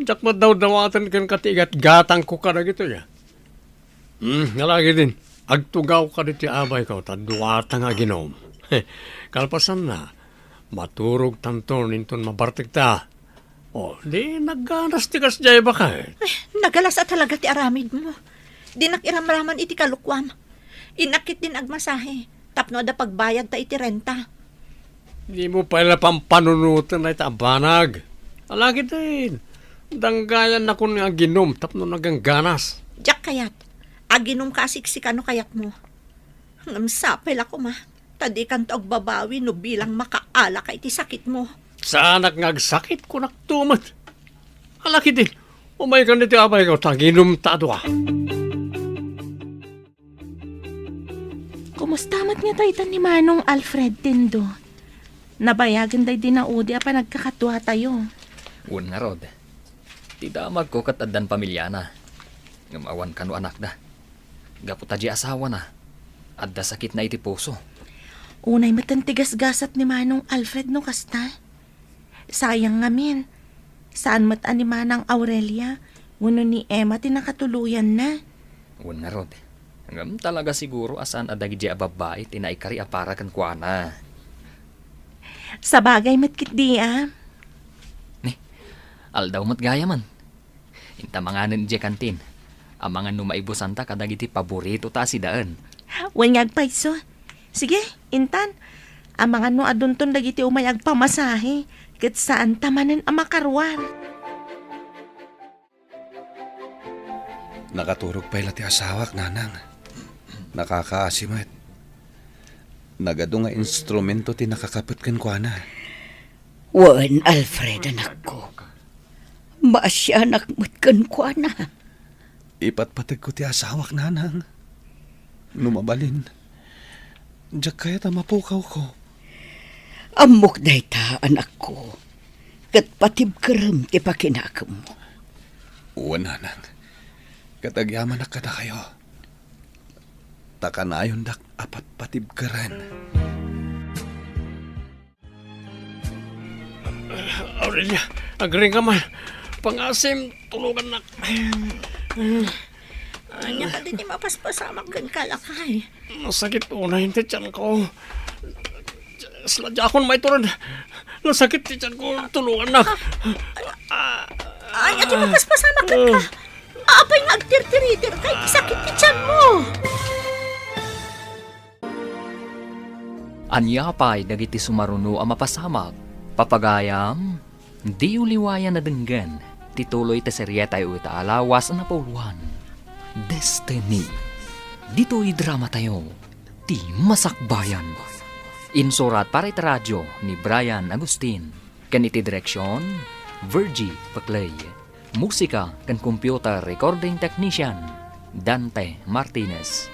diak madawdawaten kenka ti igatgatangko kadagitoy, a. Hmm, alagiden, agtugawka ditoy abayko ta duata nga aginum. Kalpasanna, maturogtanton inton mabartekta. O, di nagganas ti kasdiay, baket. Eh, nagalas a talaga ti aramidmo. Dinak iramraman iti kalokuam. Innak ketdin agmasahe tapno adda pagbayadta iti renta. Dimo pay la pampanunoten dayta a banag. Alagiden, danggayannakon nga aginum tapno nagangganas. Diak kayat. Aginumka a siksika no kayatmo. Ngem sapay la koma, ta dikanto agbabawi no bilang makaalaka iti sakitmo. Saanak nga agsakit, kunakto met. Alagiden, umaykan ditoy abayko ta aginumta a dua. Kumusta met nga dayta ni Manong Alfred, Tindo? Nabayagen daydi naudi a panagkakaduatayo. Wen ngarud, ti damagko ket addan pamiliana, ngem awan kano anakda. Gapu ta di asawana, adda sakitna iti puso. Unay met ti gasgasat ni Manong Alfred no kasta. Sayang ngamin, saan met a ni Manang Aurelia wenno ni Emma ti nakatuloyanna. Wen ngarud, ngem talaga siguro a saan a dagidi a babbai ti naikari a para kenkuana. Sabagay met ketdi a. Ni, aldaw met gayamen. Inta manganen idiay kantin. Amangan no maibusanta kadagiti paboritota a sidaen. Wen nga agpayso. Sige, intan. Amangan no adunton dagiti umay agpamasahe, ket saanta manen a makaruar. Nakaturog pay la ti asawak, Nanang. Nakakaasi met. Nagadu nga instrumento ti nakakapet kenkuana. Wen, Alfred, anakko. Maasianak met kenkuana. Ipatpategko ti asawak, Nanang. No mabalin, diak kayat a mapukawko. Ammok dayta, anakko. Ket patibkerem ti pakinakemmo. Wen, Nanang. Ket agyamanak kadakayo. Ta kanayondak a patpatibkeren. Aurelia, agriingka man. Pangasim, tulongannak. Ania kadi ti mapaspasamak kenka, lakay? Nasakit unay ti tianko. Sla, diakon maitured. Nasakit ti tianko, tulongannak. Ania ti mapaspasamak kenka? Apay nga agtirtiriterka iti sakit ti tianmo? Ania pay dagiti sumaruno a mapasamak? Papagayam, diyo liwayan a denggen ti tuloy ti serietayo ita a lawas a napauluan, Destiny. Ditoy dramatayo, Ti Masakbayan. Insurat para iti radio ni Brian Agustin. Ken iti direksion, Virgie Paclay. Musika ken computer recording technician, Dante Martinez.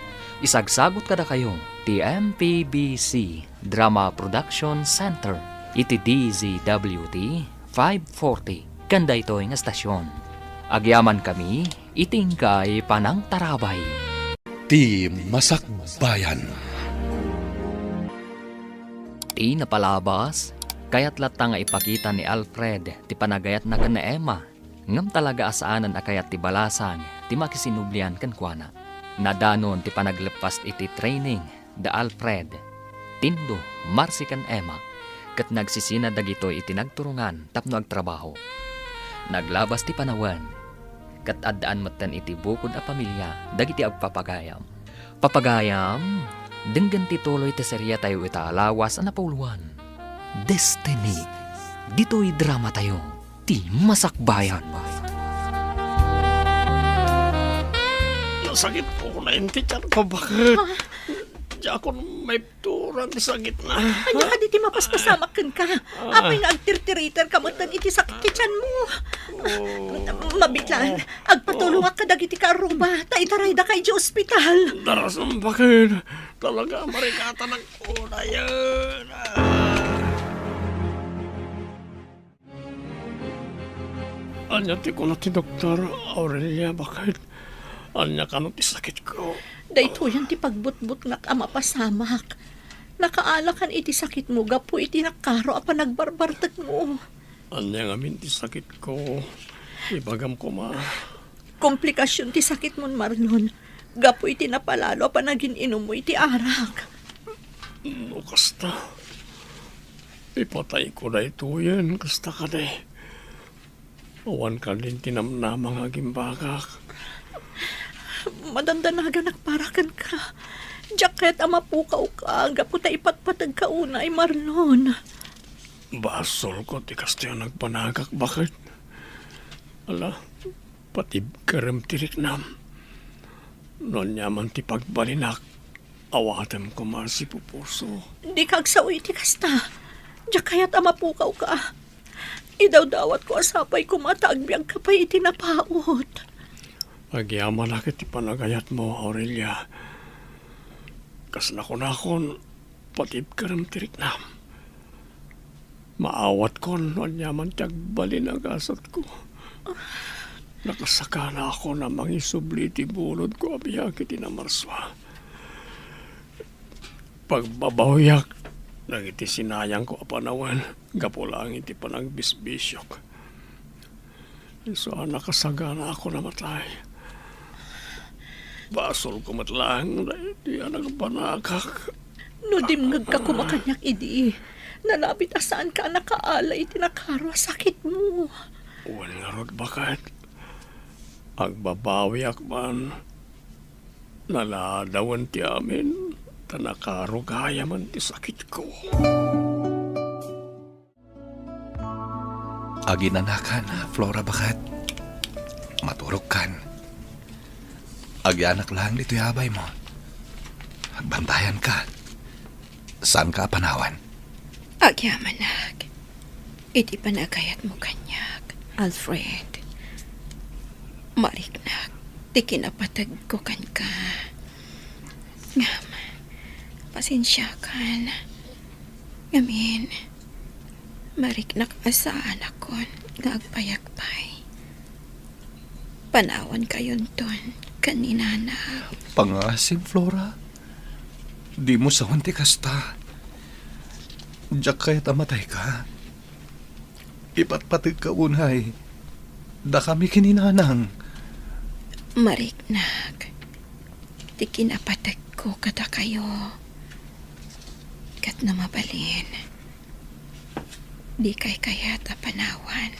Isagsagut kadakayo ti M P B C Drama Production Center iti D Z W T five forty ken daytoy nga estasion. Agyamankami iti inkay panangtarabay. Ti Masakbayan. Ti napalabas, kayat latta nga ipakita ni Alfred ti panagayatna ken ni Emma, ngem talaga a saanen a kayat ti balasang ti makisinublian kenkuana. Nadanon ti panagleppas iti training da Alfred, Tindo, Marcy ken Emma, ket nagsisina dagitoy iti nagturongan tapno agtrabaho. Naglabas ti panawen, ket addaan metten iti bukod a pamilia dagiti agpapagayam. Papagayam, denggen ti tuloy ti serietayo ita a lawas a napauluan, Destiny. Ditoy dramatayo, Ti Masakbayan. Nasakit ko na inti tiyan ko, baket. Ah. Diakon maipturan ti sakitna. Ania kadi ti mapaspasamak kenka? Ah. Apay nga agtirtiriterka metten iti sakit ti tiyanmo? Oh. Mabitlaan, agpatulongak kadagiti kaarruba, ta itaraydaka idiay ospital. Darasam, baket. Talaga, marikatanak unayen. Ah. Ania ti kuna ti doktor, Aurelia, baket? Ania kano ti sakitko? Daytoyen ti pagbutbutngak a mapasamak. Nakaalakan iti sakitmo gapu iti nakaro a panagbarbartekmo. Ania ngamin ti sakitko? Ibagam koma. Komplikasyon ti sakitmon, Marlon, gapu iti napalalo a panagin-inummo iti arak. No kasta, ipatayko daytoyen, kasta kadi. Awan kadin ti namnama nga agimbagak. Madandanaganak para kenka. Diak kayat a mapukawka gapu ta ipatpategka unay, Marlon. Basolko ti kastoy a nagbanagak, baket. Ala, patibkerem ti riknam. No aniaman ti pagbalinak, awatem koma a sipupuso. Dika agsao iti kasta. Diak kayat a mapukawka. Idawdawatko a sapay koma ta agbiagka pay iti napaut. Agyamanak iti panagayatmo, Aurelia. Kas nakunakon, patibkerem ti riknam. Maawatkon no aniaman ti agbalin a gasatko. Nakasakana ako a mangisubli iti bulodko a biag iti namarsua. Pagbabawiak dagiti sinayangko a panawen gapu laeng iti panagbisbisiok. Isu a nakasagana ako a matay. Basolko met laeng daytoy a nagbanagak. No dimngegka koma kaniak idi, nalabit a saanka a nakaala iti nakaro a sakitmo. Wen ngarud, baket. Agbabawiak man. Naladawen ti amin, ta nakaro gayamen ti sakitko. Aginanakan, Flora, baket. Maturogkan. Agyanak laeng ditoy a baymo. Agbantayanka. Saanka a panawan. Agyamanak iti panagayatmo kaniak, Alfred. Mariknak ti kinapategko kenka. Ngem, pasensiakan. Ngamin, mariknak a saanakon nga agpayagpay. Panawankayonton ken ni Nanang. Pangasim, Flora. Dimo sawen ti kasta. Diak kayat a matayka. Ipatpategka unay dakami ken ni Nanang. Mariknak ti kinapategko kadakayo. Ket no mabalin, dikay kayat a panawan.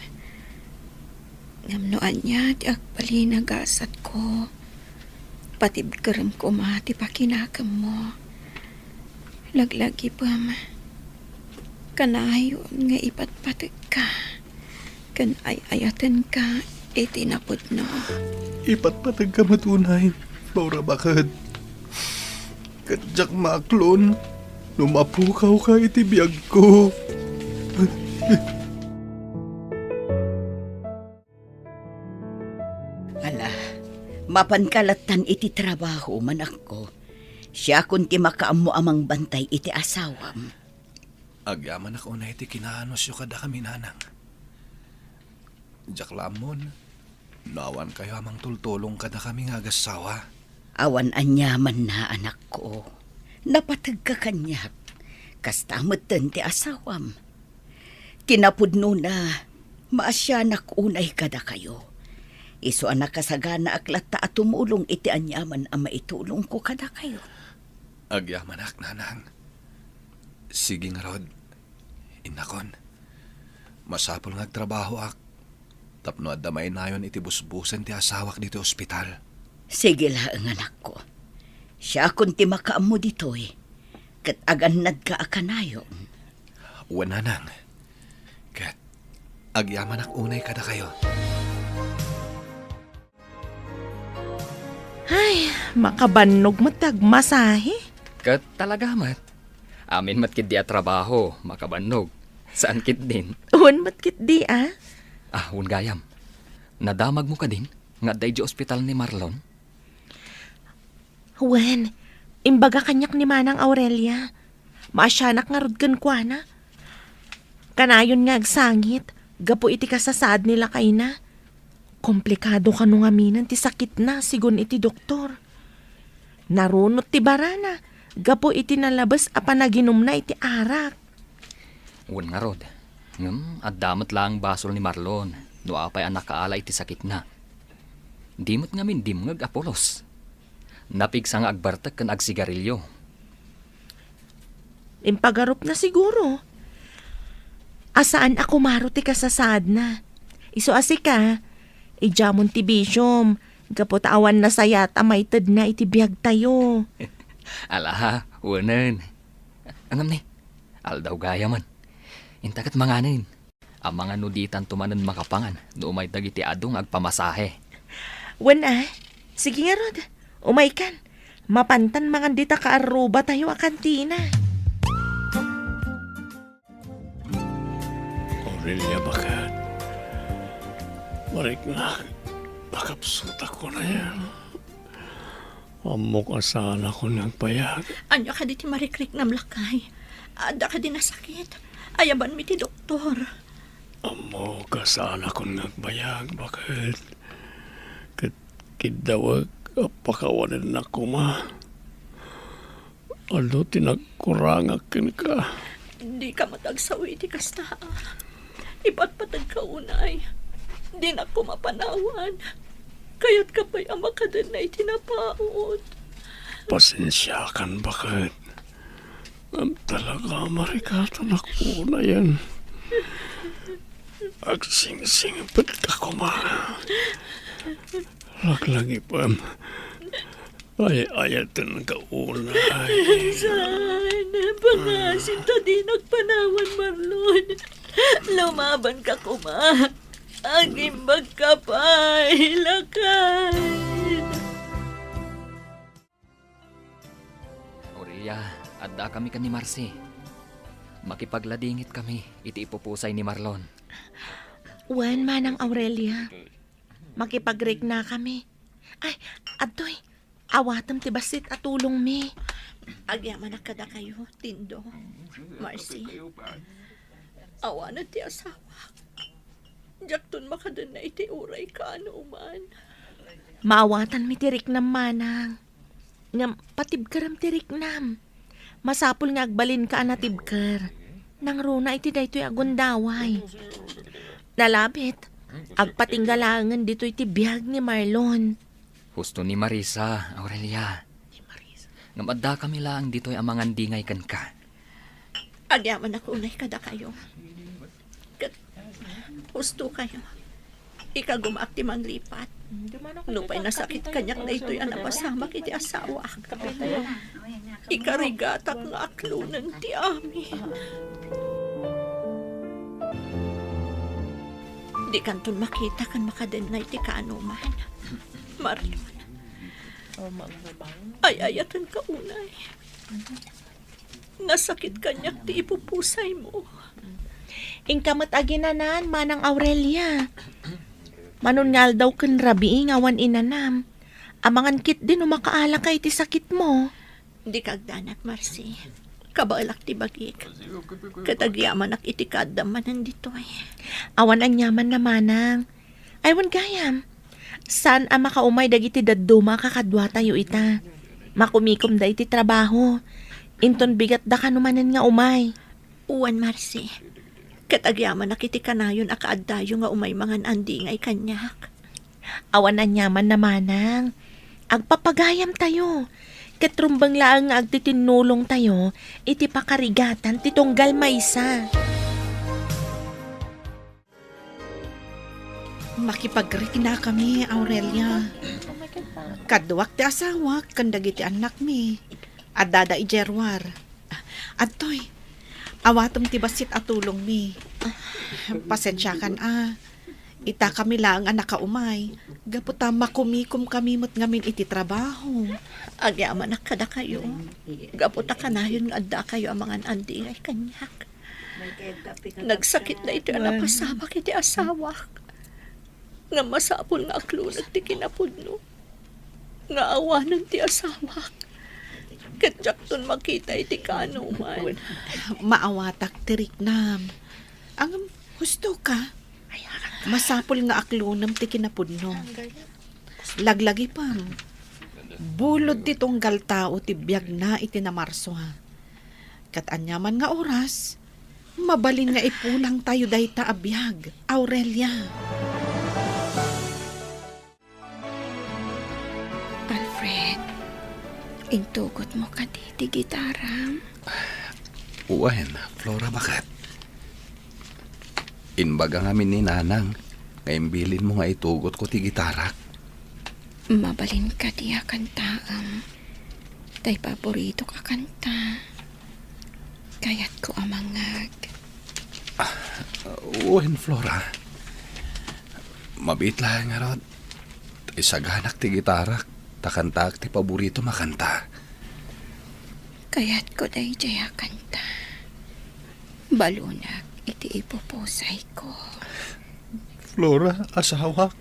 Ngem no ania ti agbalin a gasatko, patibkerem koma ti pakinakemmo. Laglagipem, kanayon nga ipatpategka ken ay-ayatenka iti napudno. Ipatpategka met unay, Flora, baket. Ket diak maaklon no mapukawka iti biagko. Ala, mapanka lattan iti trabaho, manakko. Siakon ti makaammo a mangbantay iti asawam. Agyamanak unay ti kinaanusyo kadakami, Nanang. Diak la ammon no awankayo a mangtultulong kadakami nga agassawa. Awan aniamanna, anakko. Napategka kaniak. Kasta metten ti asawam. Kinapudnona, maasianak unay kadakayo. Isu a nakasaganaak latta a tumulong iti aniaman a maitulongko kadakayo. Agyamanak, Nanang. Sige ngarud, innakon. Masapul nga agtrabahoak tapno adda mainayon iti busbusen ti asawak ditoy ospital. Sige laeng, anakko. Siakon ti makaammo ditoy, ket agannadka a kanayon. Wen, Nanang. Ket agyamanak unay kadakayo. Ay, makabannog met ti agmasahe. Ket talaga met. Amin met ketdi a trabaho, makabannog. Saan ketdin? Wen met ketdi, a? Ah, wen gayam. Nadamagmo kadin nga adda idiay ospital ni Marlon? Wen, imbaga kaniak ni Manang Aurelia. Maasianak ngarud kenkuana. Kanayon nga agsangit gapu iti kasasaad ni lakayna. Komplikado kano ngaminen ti sakitna, sigun iti doktor. Narunot ti barana, gapu iti nalabes a panaginumna iti arak. Wen ngarud, ngem adda met laeng basol ni Marlon no apay a nakaala iti sakitna. Di met ngamin dimngeg a pulos. Napigsa nga agbartek ken agsigarilio. Impagarupna siguro. A saan a kumaro ti kasasaadna. Isu a sika, idiamon ti bisiom, gapu ta awan nasayat a maitedna iti biagtayo. Ala, wenen. Ngem ni, aldaw gayamen. Inta ket manganen. Amangan no ditanto manen makapangan no umay dagiti adu nga agpamasahe. Wen a, sige ngarud, umaykan. Mapantan mangan dita kaarrubatayo a kantina. Aurelia, baket. Mariknak, pakapsutak ko na yan. Ammok a saanakon nga agbayag. Ania kadi ti marikriknam, lakay? Adda kadi nasakit? Ayabanmi ti doktor. Ammok a saanakon nga agbayag, baket. Ket kiddawek a pakawanennak koma. Adu ti nagkurangak kenka. Dika met agsawi iti kasta. Ipatpategka unay. Dinak koma panawan. Kayatka pay a makadenna iti napaut. Pasensiakan, baket. Ngem talaga, marikatanak unayen. Agsingsingpetka koma. Laglagipem. Ay-ayatenka unay. Saan? Pangasim ta dinak panawan, Marlon. Lumabanka koma. Agimbagka pay, lakay. Aurelia, addakami ken ni Marcy. Makipagladingit kami iti ipupusay ni Marlon. Wen, Manang Aurelia. Makipagriknakami. Ay, adtoy. Awatem ti bassit a tulongmi. Agyamanak kadakayo, Tindo, Marcy. Awanen ti asawak. Diakton makadenna iti uray kaanoman. Maawatanmi ti riknam, manang. Ngem patibkerem ti riknam. Masapul nga agbalinka a natibker. Nangruna iti daytoy a gundaway. Nalabit, agpatingga laengen ditoy ti biag ni Marlon. Husto ni Marisa, Aurelia. Ngem addakami laeng ditoy a mangandingay kenka. Agyamanak unay kadakayo. Ket husto kayo. Ikagumaak ti manglipat. Nupay nasakit kaniak daytoy a napasamak iti asawak. Ikarigatak nga aklonen ti amin. Dikanton makita ken makadenna iti kaanoman. Marlon. Ay-ayatenka unay. Nasakit kaniak ti ipupusaymo. Inka met aginanan, Manang Aurelia. Manon nga aldaw ken rabii nga awan inanam. Amangan ketdi no makaalaka iti sakitmo. Dika agdanag, Marcy. Kabaelak ti bagik. Ket agyamanak iti kaaddam manen ditoy. Awan aniaman a manang. Ay, wen gayam. Saan a makaumay dagiti dadduma a kakaduatayo ita. Makumikomda iti trabaho. Inton bigatda kano manen nga umay. Wen, Marcy. Ket agyamanak iti kanayon a kaaddayo nga umay mangan-andingay kaniak. Awan aniaman a manang. Agpapagayamtayo. Ket rumbeng laeng nga agtitinnulongtayo iti pakarigatan ti tunggal maysa. Makipagriknakami, Aurelia. Kaduak ti asawak ken dagiti annakmi. Addada idiay ruar. Adtoy, awatem ti bassit a tulongmi. Pasensiakan a. Itakami laeng a nakaumay. Gapu ta makumikomkami met ngamin iti trabaho. Agyamanak kadakayo. Gapu ta kanayon nga addakayo a mangan-andingay kaniak. Nagsakit daytoy a napasamak iti asawak. Nga masapul nga aklonek ti kinapudno. Nga awanen ti asawak. Ket diakton makita iti kaanoman. Maawatak ti riknam. Ngem, husto ka. Masapul nga aklonem ti kinapudno. Laglagipem. Ulod ti tunggal tao ti biagna iti Namarso. Ket aniaman nga oras, mabalin nga ipulangtayo dayta a biag, Aurelia. Alfred, intugotmo kadi ti gitaram? Wen, Flora, baket. Imbaga ngamin ni Nanang nga imbilinmo nga itugotko ti gitarak. Mabalin kadi a kantaem? Tay paboritok a kanta. Kayatko a mangngeg. Wen, Flora. Mabiit laeng ngarud. Tay saganak ti gitarak, ta kantaak ti paboritom a kanta. Kayatko daydiay a kanta. Balonak iti ipupusayko. Flora, asawak.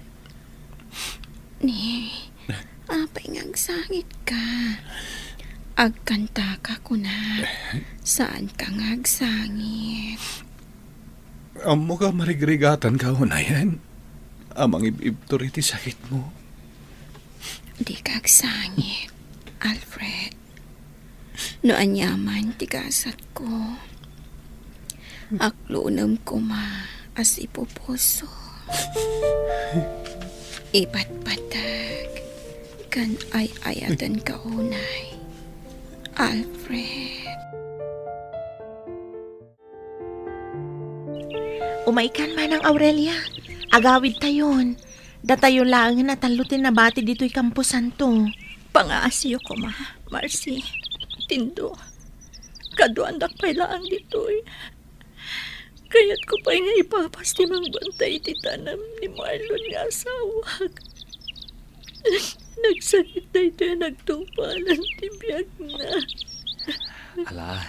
Ni, apay nga agsangitka? Agkantaka, kunak. Saanka nga agsangit. Ammok a marigrigatanka unayen a mangib-ibtur iti sakitmo. Dika agsangit, Alfred. No aniaman ti gasatko, aklunem koma a sipupuso. Ipatpateg ken ay-ayatenka unay, Alfred. Umaykan, Manang Aurelia. Agawidtayon. Datayo laengen a tallo ti nabati ditoy kamposanto. Pangaasiyo koma, Marcy. Tindo, kaduaandak pay laeng ditoy. Kayatko pay nga ipapas ti mangbantay iti tanem ni Marlon nga asawak. Nagsakit daytoy a nagtungpalan ti biagna. Ala,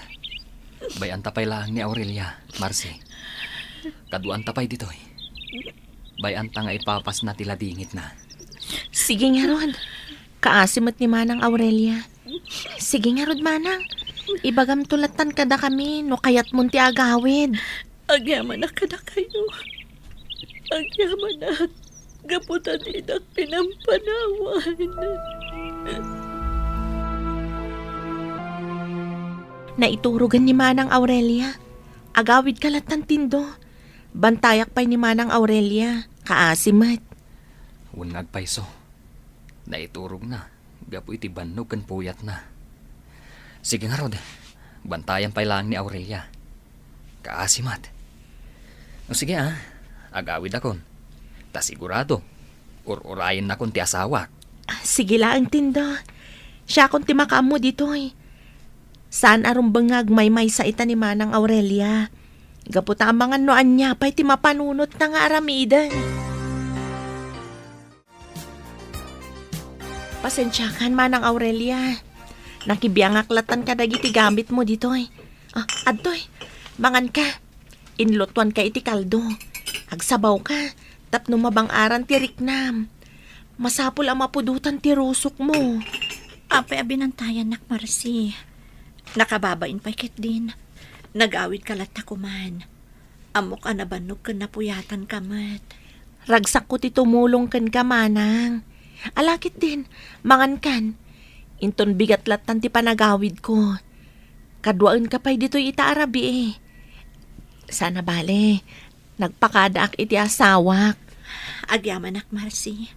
bay-anta pay laeng ni Aurelia, Marcy. Kaduaanta pay ditoy. Bay-anta nga ipapasna ti ladingitna. Sige ngarud. Kaasi met ni Manang Aurelia. Sige ngarud, Manang. Ibagamto lattan kadakami no kayatmon ti agawid. Agyamanak kadakayo. Agyamanak. Gapu ta didak pinampanawan. Naiturogen ni Manang Aurelia. Agawidka lattan, Tindo. Bantayak pay ni Manang Aurelia. Kaasi met. Wen nga agpayso. Naiturogna gapu iti bannog ken puyatna. Sige ngarud, bantayan pay laeng ni Aurelia. Kaasi met. O sige a, agawidakon. Ta sigurado, ur-urayennakon ti asawak. Sige laeng, Tindo. Siakon ti makaammo ditoy. Saan a rumbeng nga agmaymaysa ita ni Manang Aurelia. Gapu ta amangan no ania pay ti mapanunotna nga aramiden. Pasensiakan, Manang Aurelia. Nakibiangak lattan kadagiti gamitmo ditoy. Ah, adtoy. Manganka. Inlutoanka iti kaldo. Agsabawka tapno mabang-aran ti riknam. Masapul a mapudotan ti rusokmo. Apay a binantayannak, Marcy? Nakababain pay ketdin. Nagawidka latta koman. Ammok a nabannog ken napuyatanka met. Ragsakko ti tumulong kenka, Manang. Ala ketdin, mangankan. Inton bigat lattan ti panagawidko. Kaduaenka pay ditoy ita a rabii. Saan a bale, nagpakadaak iti asawak. Agyamanak, Marcy.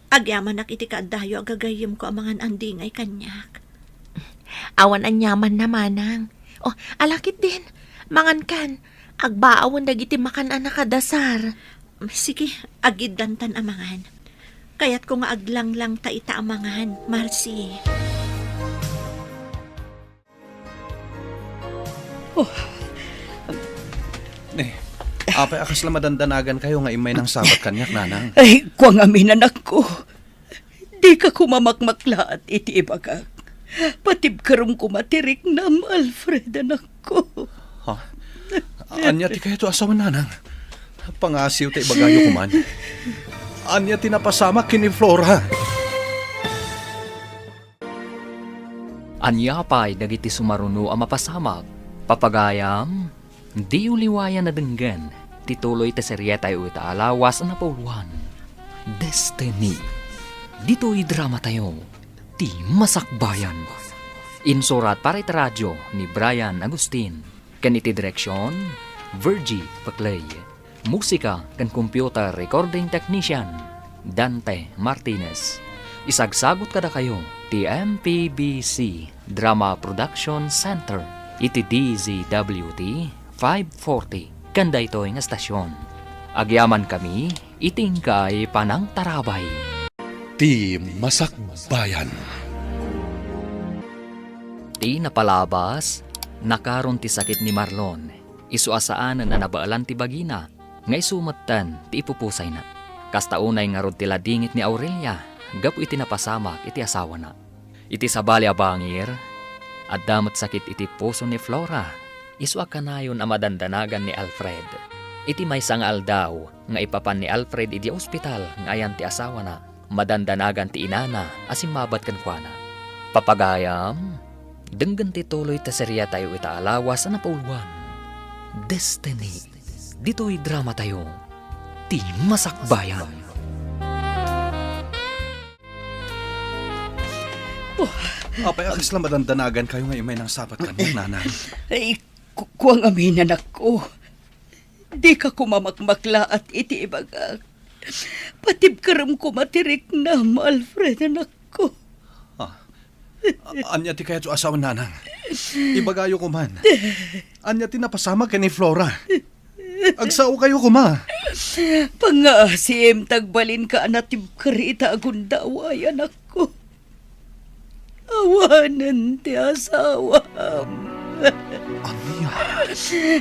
Agyamanak iti kaaddayo a gagayyemko amangan a dingay kaniak. Awan aniamanna, Manang. O, ala ketdin. Mangankan. Agbaawen dagiti makan a nakadasar. Sige, agiddantan amangan. Kayatko nga aglanglang ta ita amangan, Marcy. Oh. Ne, apay a kasla madandanagankayo nga immay nangsabat kaniak, Nanang? Ay, kua ngamin, anakko. Dika koma makmaklaat iti ibagak. Patibkerem koma ti riknam, Alfred, anakko. Ha? Ania ti kayatyo a sawen, Nanang? Pangasiw ta ibagayo koman. Ania ti napasamak ken ni Flora? Ania pay dagiti sumaruno a mapasamak? Papagayam, diyo liwayan a denggen ti tuloy ti serietayo ita a lawas a napauluan, Destiny. Ditoy dramatayo, Ti Masakbayan. Insurat para iti radio ni Brian Agustin. Ken iti direksion, Virgie Paclay. Musika ken computer recording technician, Dante Martinez. Isagsagut kadakayo ti M P B C Drama Production Center iti D Z W T five forty ken daytoy nga estasion. Agyamankami iti inkay panangtarabay. Ti Masakbayan. Ti napalabas, nakaron ti sakit ni Marlon. Isu a saanen a nabaelan ti bagina, nga isu metten ti ipupusayna. Kasta unay ngarud ti ladingit ni Aurelia gapu iti napasamak iti asawana. Iti sabali a bangir, adda met sakit iti puso ni Flora, isu a kanayon a madandanagan ni Alfred. Iti maysa nga aldaw nga ipapan ni Alfred idiay ospital nga ayan ti asawana, madandanagan ti inana a simmabat kenkuana. Papagayam, denggen ti tuloy ti seriatayo ita a lawas a napauluan, Destiny. Ditoy dramatayo, Ti Masakbayan. Oh. Apay a kasla madandanagankayo nga immay nangsabat kaniak, nanang? Ay, ku-, kuang amin, anakko. Dika koma makmaklaat iti ibagak. Patibkerem koma ti riknam, Alfred, anakko. Ah. A-, ania ti kayatyo a sawen, nanang? Ibagayo koman. Ania ti napasamak ken ni Flora? Agsaokayo koma. Pangngaasim ta agbalinka a natibker ita a gundaway, anakko. Awanen ti asawam. Ania?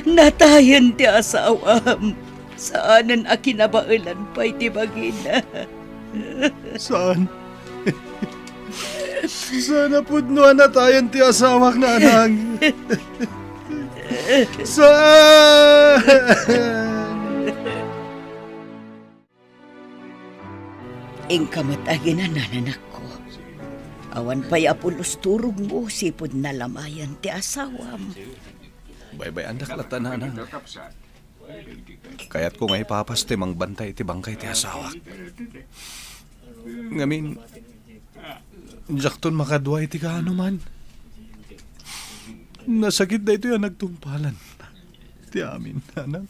Natayen ti asawam. Saanen a kinabaelan pay ti bagina. Saan? Saan a pudno a natayen ti asawak, nanang? Saan? Inka met aginanan, anakko. Awan pay a pulos turogmo sipud nalamayan ti asawam. Baybay-andak latta, nanang. Kayatko nga ipapas ti mangbantay iti bangkay ti asawak. Ngamin, diakton makadua iti kaanoman. Nasakit daytoy a nagtungpalan ti amin, nanang.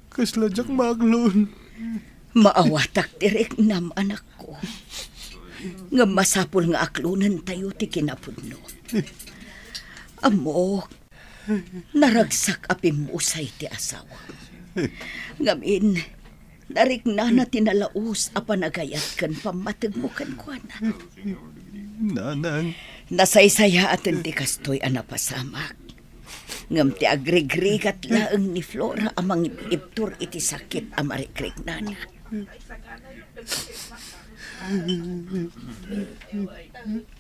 Kasla diak maaklon. Maawatak ti riknam, anakko. Ngem masapul nga aklonentayo ti kinapudno. Ammok, naragsak a pimmusay ti asawa. Ngamin, nariknana ti nalaus a panagayat ken pammategmo kenkuana. Nanang. Nasaysayaaten ti kastoy a napasamak. Ngem ti agrigrigat laeng ni Flora a mangib-ibtur iti sakit a marikriknana.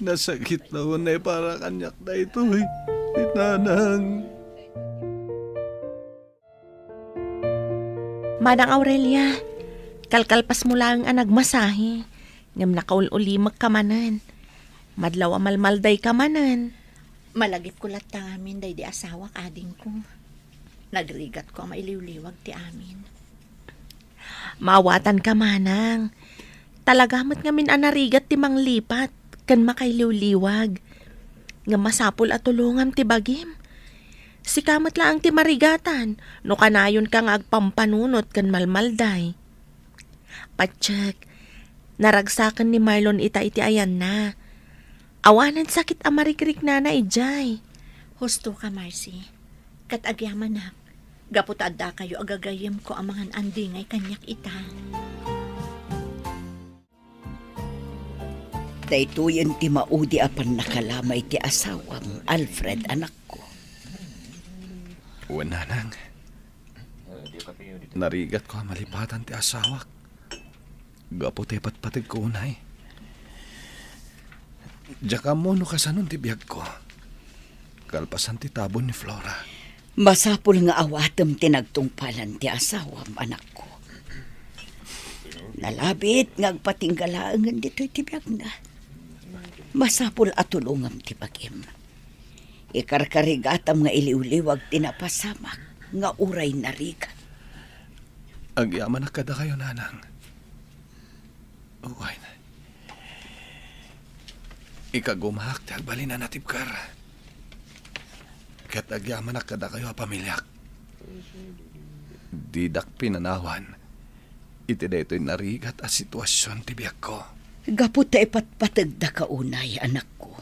Nasakit la unay para kaniak daytoy, ti nanang. Manang Aurelia, kalkalpasmo laeng a nagmasahe, ngem nakaul-ulimekka manen. Madlaw a malmaldayka manen. Malagipko latta ngamin daydi asawak, adingko. Nagrigatko a mailiwliwag ti amin. Maawatanka, manang. Talaga met ngamin a narigat ti manglipat ken makailiwliwag. Ngem masapul a tulongam ti bagim. Sika met laeng ti marigatan no kanayonka nga agpampanunot ken malmalday. Patiek, naragsaken ni Marlon ita iti ayanna. Awanen sakit a marikriknana idiay. Husto ka, Marcy. Ket agyamanak, gapu ta addakayo a gagayyemko a mangan-andingay kaniak ita. Daytoyen ti maudi a pannakalamay ti asawam, Alfred, anakko. Wen, nanang. Narigatko a malipatan ti asawak gapu ta ipatpategko unay. Diak ammo no kasanon ti biagko kalpasan ti tabon ni Flora. Masapul nga awatem ti nagtungpalan ti asawam, anakko. Nalabit nga agpatingga laengen ditoy ti biagna. Masapul a tulongam ti bagim. Ikarkarigatam nga iliwliwag ti napasamak nga uray narigat. Agyamanak kadakayo, nanang. Wen, Ikagumaak ti agbalin a natibker. Ket agyamanak kadakayo a pamiliak. Didak pinanawan iti daytoy narigat a situasion ti biagko. Gapu ta ipatpategdaka unay, anakko.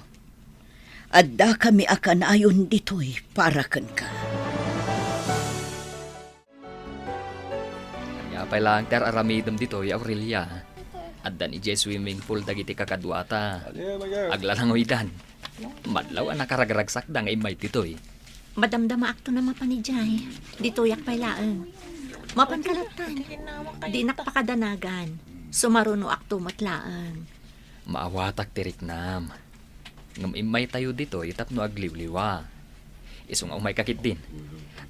Addakami a kanayon ditoy para kenka. Ania pay laeng ti ar-aramidem ditoy, Aurelia? Addan idiay swimming pool dagiti kakaduata. Aglalangoydan. Madlaw a nakaragragsakda nga immay ditoy. Madamdamaakto a mapan idiay. Ditoyak pay laeng. Mapanka lattan. Dinak pakadanagan. Sumarunoakto met laeng. Maawatak ti riknam. Ngem immaytayo ditoy tapno agliwliwa. Isu nga umayka ketdin.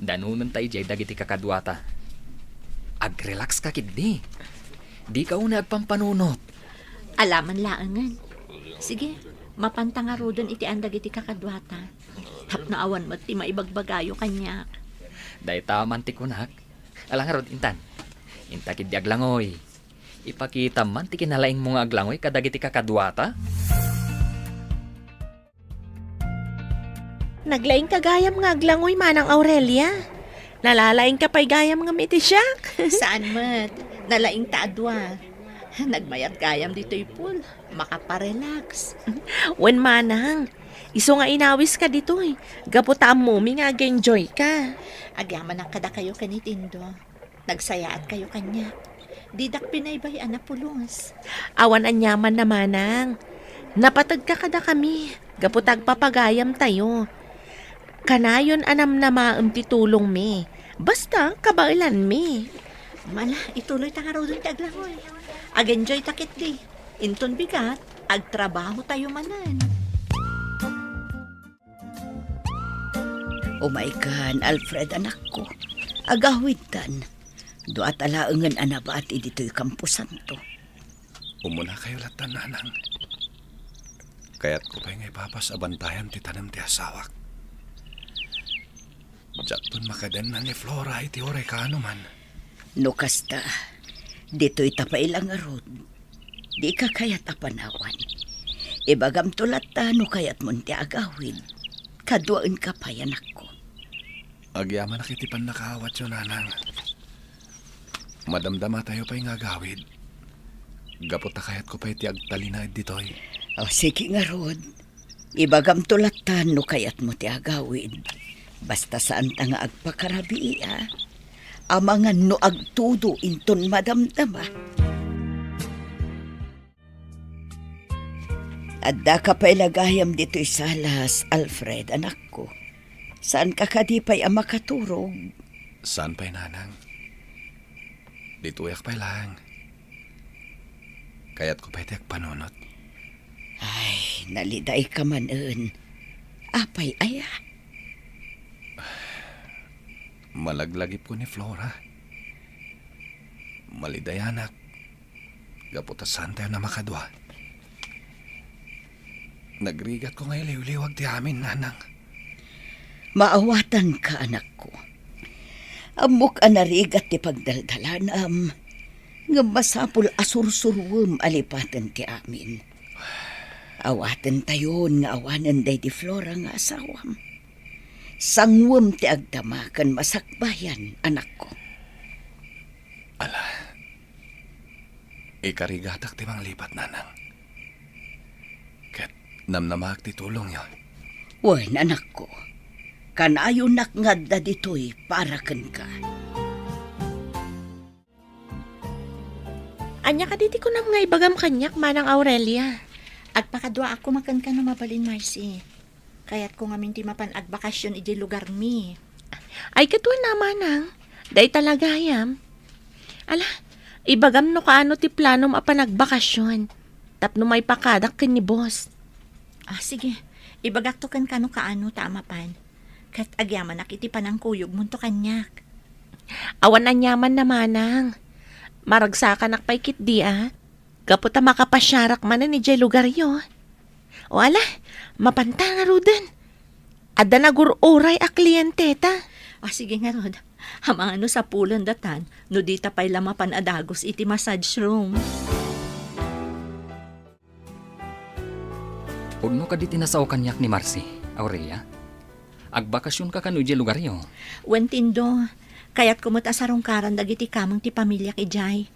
Danonenta idiay dagiti kakaduata. Agrelaxka ketdi. Dika unay agpampanunot. Alaman laengen. Sige, mapanta ngaruden iti an dagiti kakaduata. Tapno awan met ti maibagbagayo kaniak. Dayta man ti kunak. Ala ngarud, intan. Inta ketdi aglangoy. Ipakitam man ti kinalaingmo nga aglangoy kadagiti kakaduata. Naglaingka gayam nga aglangoy, Manang Aurelia. Nalalaingka pay gayam ngem iti siak. Saan met. Nalaingta a dua. Nagmayat gayam ditoy pool. Makaparelax. Wen, Manang. Isu nga inawiska ditoy. Gapu ta ammomi nga ag-enjoyka. Agyamanak kadakayo ken ni Tindo. Nagsayaatkayo kaniak. Didak binaybay-an a pulos. Awan aniaman a, Manang. Napategka kadakami gapu ta agpapagayamtayo. Kanayon a namnamaem ti tulongmi. Basta, kabaelanmi. Ala, ituloyta ngaruden ti aglangoy. Ag-enjoyta ketdi. Inton bigat, agtrabahotayo manen. Umaykan, Alfred, anakko. Agawidtan. Duata laengen a nabati ditoy kamposanto. Umunakayo lattan, nanang. Kayatko pay nga ipapas a bantayan ti tanem ti asawak. Diakton makadenna ni Flora iti uray kaano man. No kasta, ditoyta pay la ngarud. Dika kayat a panawan. Ibagamto latta no kayatmon ti agawid. Kaduaenka pay, anakko. Agyamanak iti pannakaawatyo, nanang. Madamdamatayo pay nga agawid. Gapu ta kayatko pay ti agtalinaed ditoy. O, sige ngarud. Ibagamto latta no kayatmo ti agawid. Basta saanta nga agpakarabii, a. Amangan no agtudo inton madamdama. Addaka pay la gayam ditoy salas, Alfred, anakko. Saanka kadi pay a makaturog? Saan pay, nanang. Ditoyak pay laeng. Kayatko pay ti agpanunot. Ay, nalidayka manen. Apay aya? Malaglagipko ni Flora. Malidayanak. Gapu ta saantayo a makadua. Nagrigatko nga iliwliwag ti amin, nanang. Maawatanka, anakko. Ammok a narigat ti pagdaldalanam, ngem masapul a sursuruem a lipaten ti amin. Awatentayon nga awanen daydi Flora nga asawam. Sanguem ti agdama ken masakbayan, anakko. Ala, ikarigatak ti manglipat, nanang. Ket namnamaak ti tulongyo. Wen, anakko, kanayonak nga adda ditoy para kenka. Ania kadi ti kunam nga ibagam kaniak, Manang Aurelia? Agpakaduaak koma kenka no mabalin, Marcy. Kayatko ngamin ti mapan agbakasyon idiay lugarmi. Ay, ket wen a, manang. Dayta la gayam. Ala, ibagam no kaano ti planom a panagbakasyon tapno maipakadak ken ni boss. Ah, sige. Ibagakto kenka no kaano ta a mapan. Ket agyamanak iti panangkuyogmonto kaniak. Awan aniaman a, manang. Maragsakanak pay ketdi a. Gapu ta makapasiarak manen idiay lugaryo. O ala, mapanta ngaruden. Adda nagur-uray a klienteta. Ah, sige ngarud. Amangan no sapulendatan no dita pay la mapan a dagus iti massage room. Pudno kadi ti nasao kaniak ni Marcy, Aurelia? Agbakasionka kano idiay lugaryo? Wen, Tindo, kayatko met a sarungkaran dagiti kameng ti pamiliak idiay.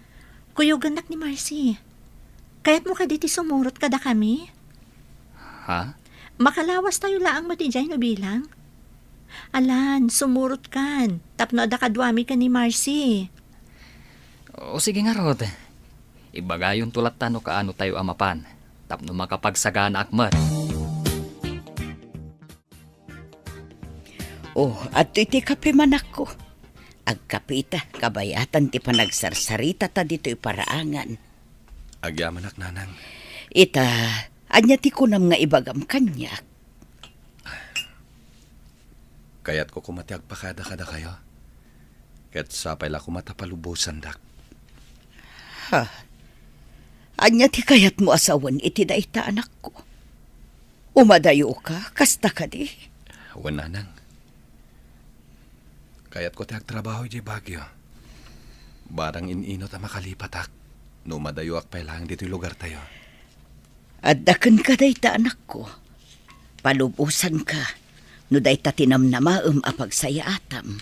Kuyogennak ni Marcy. Kayatmo kadi ti sumurot kadakami? Ha? Makalawastayo laeng met idiay no bilang. Alan, sumurotkan, tapno adda kaduami ken ni Marcy. O sige ngarud. Ibagayonto latta no kaanotayo a mapan, tapno makapagsaganaak met. Oh, adtoy ti kape, manakko. Agkapeta, kabayatan ti panagsarsarita ta ditoy paraangan. Agyamanak, nanang. Ita, ania ti kunam nga ibagam kaniak? Kayatko koma ti agpakada kadakayo. Ket sapay la koma ta palubosandak. Ha? Ania ti kayatmo a sawen iti dayta, anakko? Umadayoka, kasta kadi? Wen, nanang. Kayatko ti agtrabaho idiay Baguio. Barang in-inut a makalipatak, no umadayoak pay laeng ditoy lugartayo. Adda kenka dayta, anakko. Palubosanka no dayta ti namnamaem a pagsayaatam.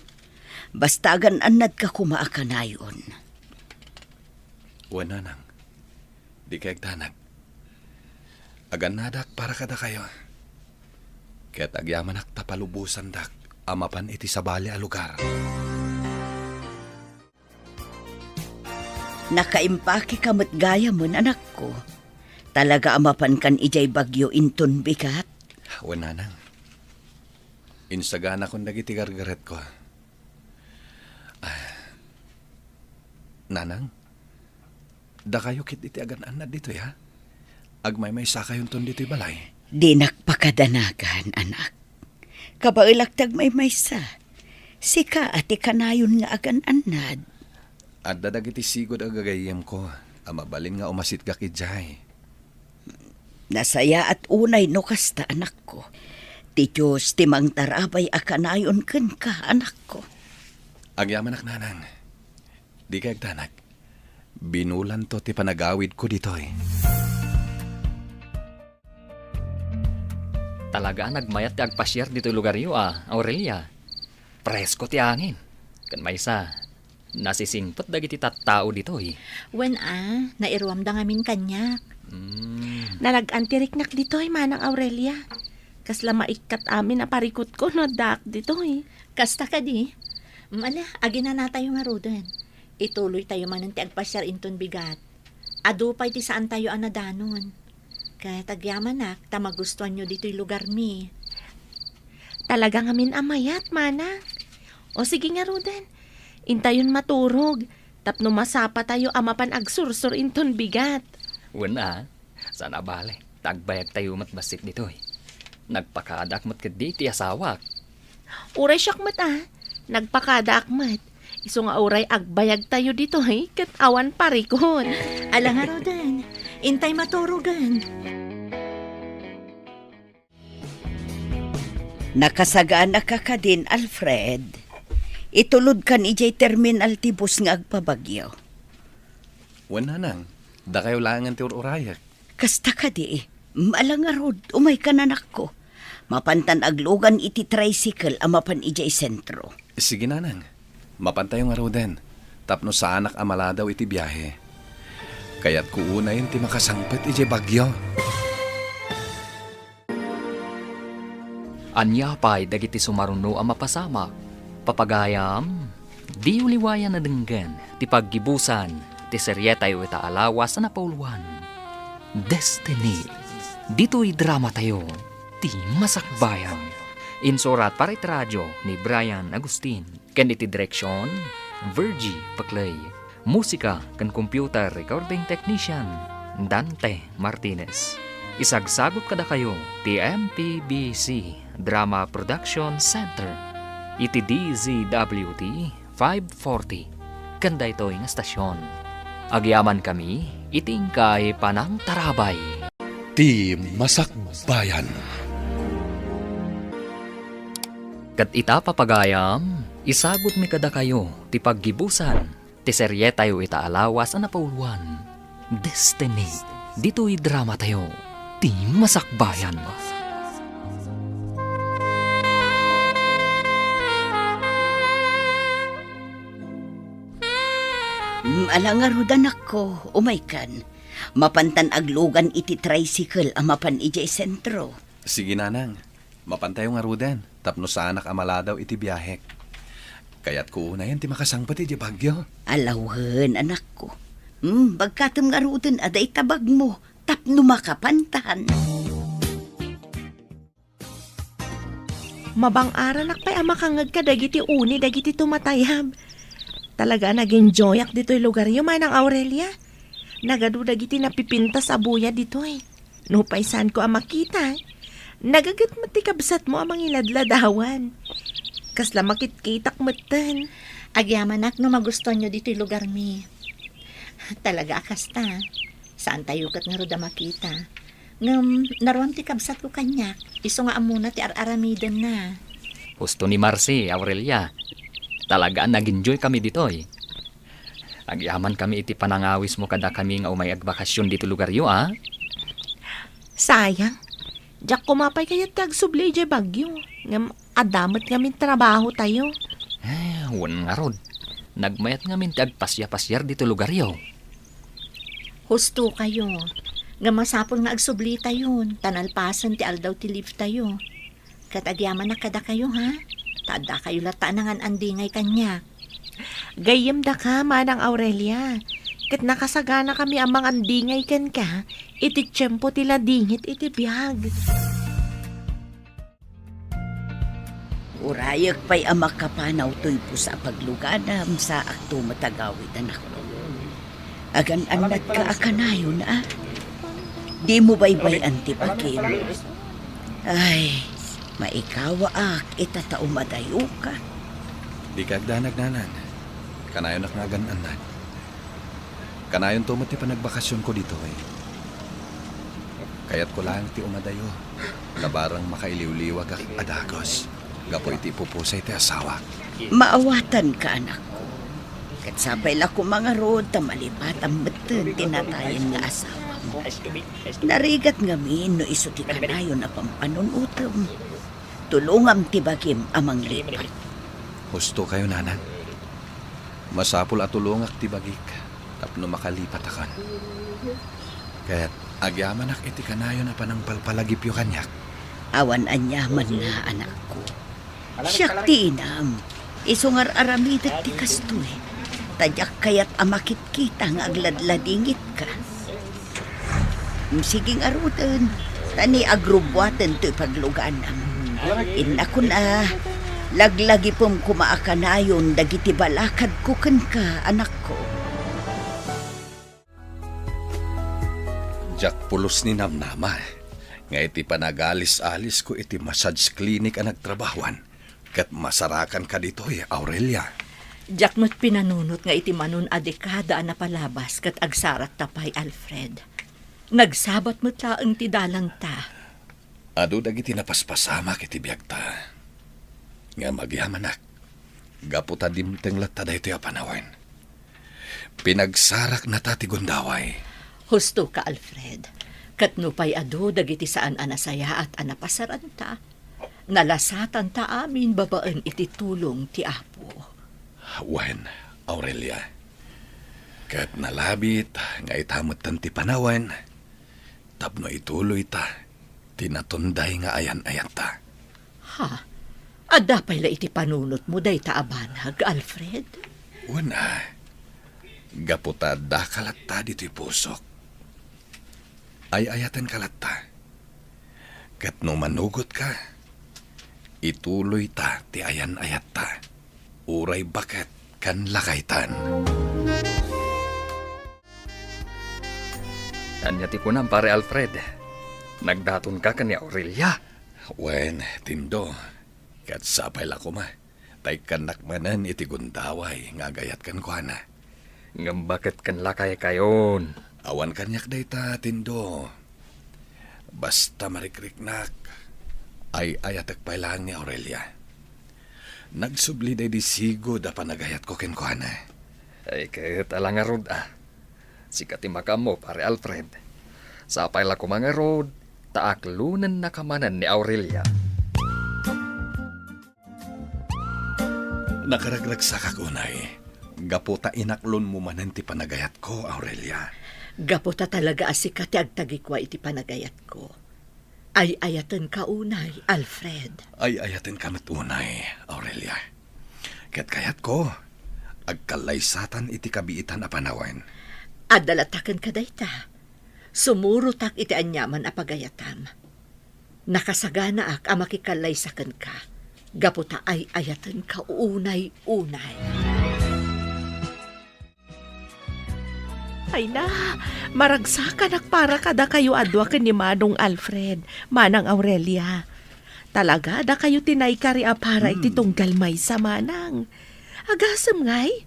Basta agan-annadka koma a kanayon. Wen, nanang. Dika agdanag. Agannadak para kadakayo. Ket agyamanak ta palubosandak a mapan iti sabali a lugar. Nakaimpakeka met gayamen, anakko. Talaga a mapankan idiay Baguio inton bigat? Wen, nanang. Insaganakon dagiti gargaretko. Ah, nanang, dakayo ket iti agan-annad ditoy, ha? Agmaymaysakayonton ditoy balay. Dinak pakadanagan, anak. Kabaelak ti agmaymaysa. Sika a ti kanayon nga agan-annad. Adda dagiti sigud a gagayyemko a mabalin nga umasitgak idiay. Nasayaat unay no kasta, anakko. Ti Dios ti mangtarabay a kanayon kenka, anakko. Agyamanak, nanang. Dika agdanag. Binulanto ti panagawidko ditoy. Talaga a nagmayat ti agpasiar ditoy lugaryo a, Aurelia. Presko ti angin. Ken maysa, nasisingpet dagiti tattao ditoy. Wen a, nairuamda ngamin kaniak. Mm. Narag-an ti riknak ditoy, Manang Aurelia. Kasla maikkat amin a parikutko no addaak ditoy. Kasta kadi? Mm, ala, aginanatayo ngaruden. Ituloytayo manen ti agpasiar inton bigat. Adu pay ti saantayo a nadanon. Ket agyamanak ta magustuanyo ditoy lugarmi. Talaga ngamin a mayat, manang. O sige ngaruden, intayon maturog tapno masapatayo a mapan agsursor inton bigat. Wen a, saan a bale, ta agbayagtayo met bassit ditoy. Nagpakadaak met ketdi iti asawak. Uray siak met a, nagpakadaak met. Isu nga uray agbayagtayo ditoy ket awan parikut. Ala ngaruden, intay maturogen. Nakasagana ka kadin, Alfred? Itulodkan idiay terminal ti bus nga agpabagyo. Wen, nanang, dakayo laengen ti ur-urayek. Kasta kadi, ala ngarud, umaykan, anakko. Mapantan aglugan iti tricycle a mapan idiay sentro. Sige, nanang. Mapantayo ngaruden, tapno saanak a maladaw iti biahe. Kayatko unayen ti makasangpet idiay Baguio. Ania pay dagiti sumaruno a mapasamak? Papagayam, diyo liwayan a denggen ti paggibusan ti serietayo ita a lawas a napauluan, Destiny. Ditoy dramatayo, ti Masakbayan. Insurat para iti radio ni Brian Agustin. Ken iti direksion, Virgie Paclay. Musika ken computer recording technician, Dante Martinez. Isagsagut kadakayo ti M P B C Drama Production Center iti D Z W T five forty ken daytoy nga stasyon. Agyamankami iti inkay panangtarabay. Ti Masakbayan. Ket ita, papagayam, isagutmi kadakayo ti paggibusan ti serietayo ita a lawas a napauluan, Destiny, ditoy dramatayo. ti masakbayan. Mm, ala ngarud, anakko, umaykan. Mapantan aglugan iti tricycle a mapan idiay sentro. Sige, nanang. Mapantayo ngaruden, tapno saanak a maladaw iti biahek. Kayatko unayen ti makasangpet idiay Baguio. Ala wen, anakko. Hmm, bagkatem ngaruden a dayta bagmo tapno makapantan. Mabang-aranak pay a makangngeg kadagiti uni dagiti tumatayab. Talaga a nag-enjoyak ditoy lugaryo, Manang Aurelia. Nagadu dagiti napipintas a buya ditoy. Nupay saanko a makita, nagaget met ti kabsatmo a mangiladladawan. Kasla makitkitak metten. Agyamanak no magustoanyo ditoy lugarmi. Talaga a kasta. Saantayo ket ngarud a makita. Ngem naruam ti kabsatko kaniak, isu nga ammona ti ar-aramidenna. Husto ni Marcy, Aurelia. Talaga a nag-enjoy kami ditoy. Agyamankami iti panangawismo kadakami nga umay agbakasyon ditoy lugaryo, a? Sayang. Diak koma pay kayat ti agsubli idiay Baguio. Ngem adda met ngamin trabahotayo. Eh, wen ngarud. Nagmayat ngamin ti agpasiapasiar ditoy lugaryo. Hustokayo. Ngem masapul nga agsublitayon, ta nalpasen ti aldaw ti leave tayo. Ket agyamanak kadakayo, ha? Ta addakayo latta a nangan-andingay kaniak. Gayyemdaka, Manang Aurelia, ket nakasaganakami a mangandingay kenka iti tiempo ti ladingit iti biag. Urayek pay a makapanaw toy pusa a pagluganam, saakto met a gawid, anakko. Agan-annatka a kanayon, a? Dimo baybay-an ti bagim. Ay, maikawaak ita ta umadayoka. Dika agdanag, nanang. Kanayonak nga agan-annad. Kanayonto met ti panagbakasionko ditoy. Kayatko laeng ti umadayo, ta barang makailiwliwagak a dagus gapu iti ipupusay ti asawak. Maawatanka, anakko. Ket sapay la koma ngarud ta malipatam metten ti natayen nga asawam. Narigat ngamin no isu ti kanayon a pampanunotem. Tulongam ti bagim a manglipat. Hustokayo, nanang. Masapul a tulongak ti bagik tapno makalipatakon. Ket agyamanak iti kanayon a panangpalpalagipyo kaniak. Awan aniamanna, anakko. Siak ti inam. Isu nga ar-aramidek ti kastoy. Ta diak kayat a makitkita nga agladladingitka. Sige ngaruden, ta ni agrubbuaten toy pagluganam. Innakon a, laglagipem koma a kanayon dagiti balakadko kenka, anakko. Diak pulos ni namnama nga iti panagalis-alisko iti massage clinic a nagtrabahoan, ket masarakanka ditoy, Aurelia. Diak met pinanunot nga iti manon a dekada a napalabas ket agsarakta pay, Alfred. Nagsabat met laeng ti dalanta. Adu dagiti napaspasamak iti biagta. Ngem agyamanak, gapu ta dimteng latta daytoy a panawen. Pinagsaraknata ti gundaway. Hustoka, Alfred. Ket nupay adu dagiti saan a nasayaat a napasaranta, nalasatanta amin babaen iti tulong ti Apo. Wen, Aurelia. Ket nalabit nga ita metten ti panawen tapno ituloyta ti natunday nga ayan-ayatta. Ha? Adda pay la iti panunotmo dayta a banag, Alfred? Wen a, gapu ta addaka latta ditoy pusok. Ay-ayatenka latta. Ket no manugotka, ituloyta ti ayan-ayatta. Uray baket ken lakaytan. Ania ti kunam, Pare Alfred? Nagdatonka ken ni Aurelia? Wen, Tindo, ket sapay la koma, ta ikkannak manen iti gundaway nga agayat kenkuana. Ngem baket ken lakaykayon? Awan kaniak dayta, Tindo. Basta marikriknak, ay-ayatek pay laeng ni Aurelia. Nagsubli daydi sigud a panagayatko kenkuana. Ay, ket ala ngarud a. Sika ti makaammo, Pare Alfred. Sapay la koma ngarud, ta aklonennaka manen ni Aurelia. Nakaragragsakak unay, gapu ta inaklonmo manen ti panagayatko, Aurelia. Gapu ta talaga a sika ti agtagikua iti panagayatko. Ay-ayatenka unay, Alfred. Ay-ayatenka met unay, Aurelia. Ket kayatko, agkallaysatan iti kabiitan a panawen. Adda latta kenka dayta. Sumurotak iti aniaman a pagayatam. Nakasaganaak a makikallaysa kenka, gapu ta ay-ayatenka unay-unay. Ay na, maragsakanak para kadakayo a dua ken ni Manong Alfred, Manang Aurelia. Talaga, dakayo ti naikari a para iti Hmm. tunggal maysa, Manang. Agasem ngay,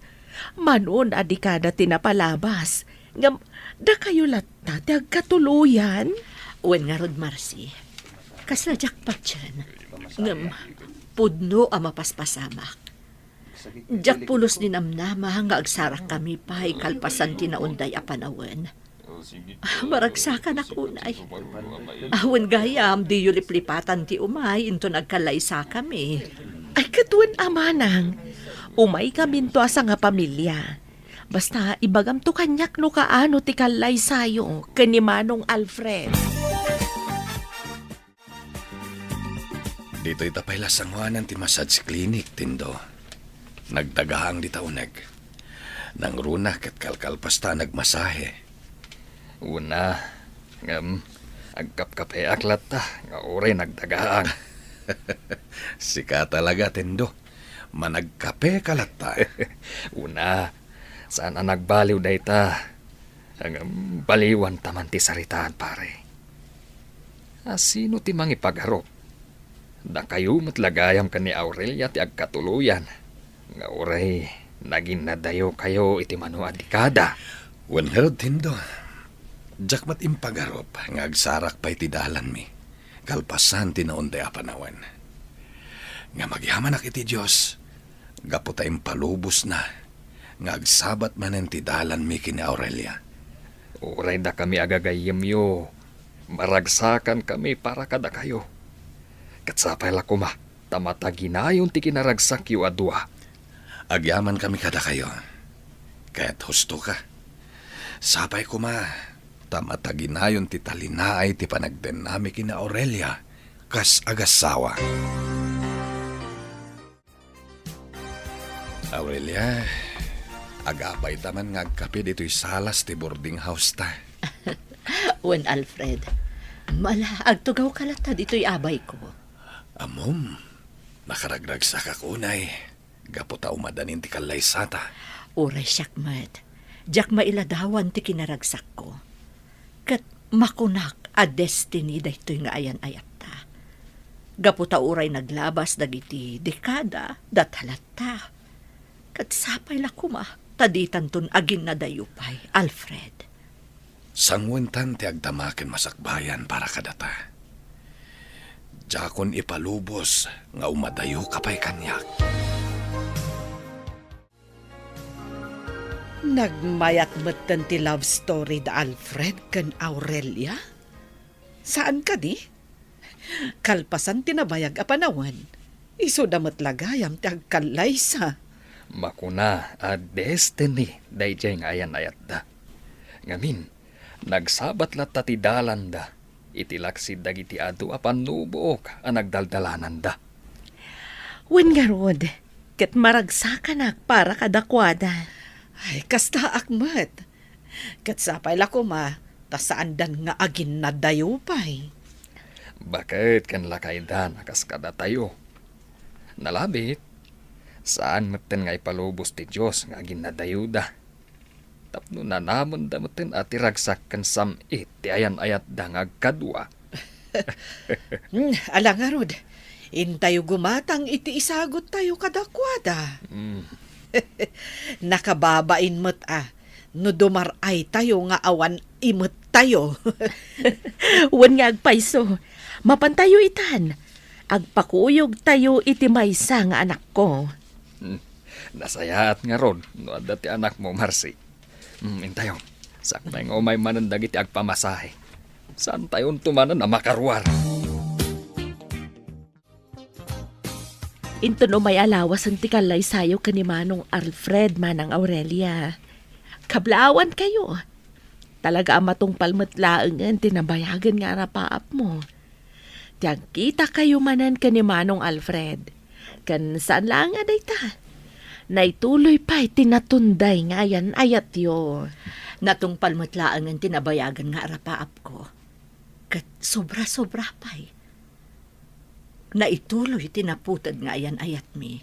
manon a dekada ti napalabas, ngem dakayo latta ti agkatuloyan? Wen ngarud, Marcy, kasla diak patien, ngem pudno a mapaspasamak. Diak pulos ninamnama nga agsarakkami pay kalpasan ti naunday a panawen. Ah, maragsakanak unay. Awan gayam, diyo liplipatan ti umay inton agkallaysakami. Ay, ket wen a, Manang. Umaykaminto a sangapamilia. Basta, ibagamto kaniak no kaano ti kallaysayo ken ni Manong Alfred. Ditoy ta pay la sangoanan ti massage clinic, Tindo. Nagdagaang dita uneg. Nangruna ket kalkalpasta a nagmasahe. Una, ngem, agkapkapeak latta nga uray nagdagaang. Sika talaga, Tindo. Managkape ka latta. Una, saan a nagbaliw dayta. Ngem baliwanta man ti saritaan, pare. A sino ti mangipagarup? Dakayo met la gayam ken ni Aurelia ti agkatuloyan, nga uray naginnadayokayo iti mano a dekada. Wen ngarud, Tindo, diak met impagarup nga agsarak pay ti dalanmi, kalpasan ti naunday a panawen. Ngem agyamanak iti Dios, gapu ta impalubosna nga agsabat manen ti dalanmi ken ni Aurelia. Uray dakami a gagayyemyo, maragsakankami para kadakayo. Ket sapay la koma ta mataginayon ti kinaragsakyo a dua. Agyamankami kadakayo. Ket hustoka. Sapay koma ta mataginayon ti talinaay ti panagbennami ken ni Aurelia kas agassawa. Aurelia, agapayta man nga agkape ditoy salas ti boarding house ta. Wen, Alfred, mala, agtugawka latta ditoy abayko. Ammom, nakaragragsakak unay, gapu ta umadanin ti kallaysata. Uray siak met, diak mailadawan ti kinaragsakko. Ket makunak a destiny daytoy nga ayan-ayatta. Gapu ta uray naglabas dagiti dekada, data latta. Ket sapay la koma ta ditanton aginnadayo pay, Alfred. Sangoentan ti agdama ken masakbayan para kadata. Diakon ipalubos nga umadayoka pay kaniak. Nagmayat metten ti love story da Alfred ken Aurelia? Saan kadi? Kalpasan ti nabayag a panawen, isuda met la gayam ti agkallaysa. Makuna a destiny daydiay nga ayan-ayatda. Ngamin, nagsabat latta ti dalanda iti laksid dagiti adu a pannubook a nagdaldalananda. Wen ngarud, ket maragsakanak para kadakuada. Ay, kastaak met. Ket sapay la koma ta saandan nga aginnadayo pay. Baket ken lakaydan a kas kadatayo. Nalabit, saan metten nga ipalubos ti Dios nga aginnadayoda. Tapno nanamenda metten a ti ragsak ken sam-it ti ayan-ayatda nga agkadua. Hmm, ala ngarud, intayo gumatang iti isaguttayo kadakuada. Hmm. Nakababain met a no dumar-aytayo nga awan imettayo. Wen nga agpayso, mapantayo itan. Agpakuyogtayo iti maysa nga anakko. Hmm. Nasayaat ngarud no adda ti anakmo, Marcy. Hmm, intayo. Sakbay nga umay manen dagiti agpamasahe. Saantayonto manen a makaruar. Inton umay a lawasen ti kallaysayo ken ni Manong Alfred, Manang Aurelia, kablaawankayo. Talaga a matungpal met laengen ti nabayagen nga arapaapmo. Ti agkitakayo manen ken ni Manong Alfred. Ken saan laeng a dayta. Naituloy pay ti natunday nga ayan-ayatyo. Natungpal met laengen ti nabayagen nga arapaapko. Ket sobra-sobra pay. Naituloy ti naputed nga ayan-ayatmi.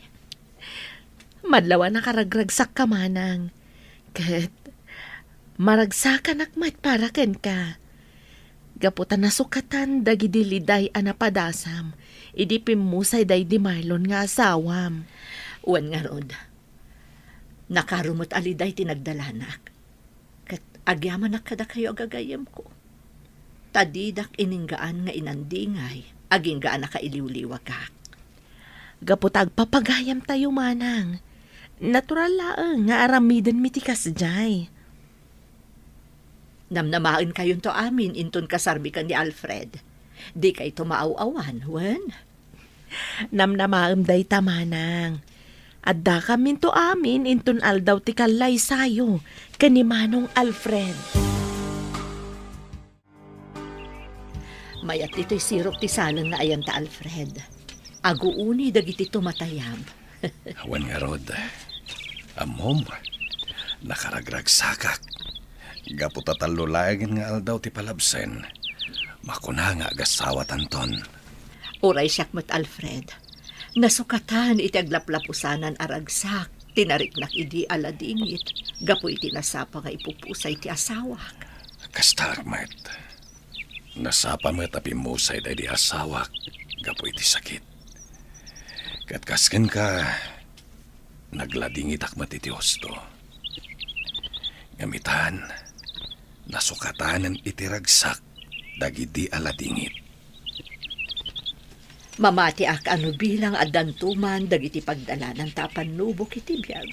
Madlaw a nakaragragsakka, Manang. Ket maragsakanak met para kenka. Gapu ta nasukatan dagidi liday a napadasam idi pimmusay daydi Marlon nga asawam. Wen ngarud, nakaro met a liday ti nagdalanak. Ket agyamanak kadakayo a gagayyemko. Ta didak ininggaan nga inandingay, agingga a nakailiwliwagak. Gapu ta agpapagayamtayo, Manang. Natural laeng nga aramidenmi ti kasdiay. Namnamaenkayonto amin inton kasarmi ken ni Alfred. Dikayto maaw-awan, wen? Namnamaem dayta, Manang. Addakaminto amin inton aldaw ti kallaysayo ken ni Manong Alfred. Mayat ditoy sirok ti saleng nga ayanta, Alfred. Aguuni dagiti tumatayab. Awan ngarud. Ammom, nakaragragsakak. Gapu ta tallo laengen nga aldaw ti palabsen, makuna nga agasawatanton. Uray siak met, Alfred. Nasukatan iti aglaplapusanan a ragsak ti nariknak idi aladingit gapu iti nasapa nga ipupusay ti asawak. Kastaak met. Nasapa met a pimmusay daydi asawak gapu iti sakit. Ket kas kenka, nagladingitak met iti husto. Ngem itan, nasukatanen iti ragsak dagidi aladingit. Mamatiak a no bilang addanto man dagiti pagdalananta a pannubok iti biag,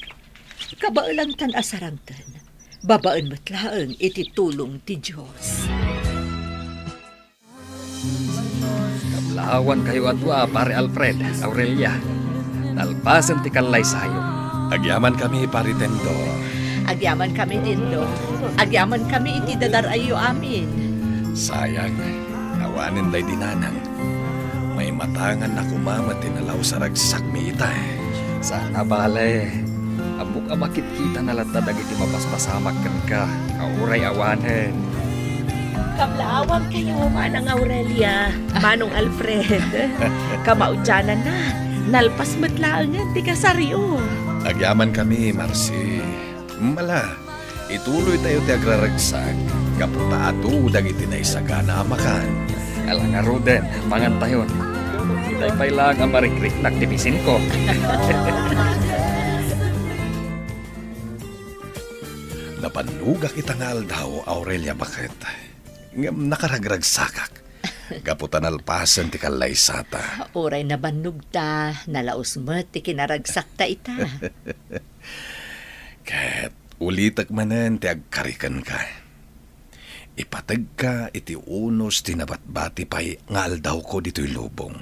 kabaelantan a sarangten, babaen met laeng iti tulong ti Dios. Kablaawankayo a dua, Pare Alfred, Aurelia. Nalpasen ti kallaysayo. Agyamankami, Pare Tendo. Agyamankami, Tendo. Agyamankami iti dadar-ayyo amin. Sayang, awanen daydi nanang. Maimatanganna koma met ti nalaus a ragsakmi ita. Saan a bale. Ammok a makitkitana latta dagiti mapaspasamak kenka, a uray awanen. Kablaawankayo, Manang Aurelia, Manong Alfred. Kamaudiananna, nalpas met laengen ti kasaryo. Agyamankami, Marci. Mala, ituloytayo ti agraragsak, gapu ta adu dagiti naisagana a makan. Ala ngaruden, mangantayon. Itay pay laeng a marikriknak ti bisinko. Napannugak ita nga aldaw, Aurelia, baket. Ngem nakaragragsakak. Gapu ta nalpasen ti kallaysata. Uray nabannogta, nalaus met ti kinaragsakta ita. Ket ulitek manen ti agkari kenka. Ipategka iti unos ti nabatbati pay nga aldawko ditoy lubong.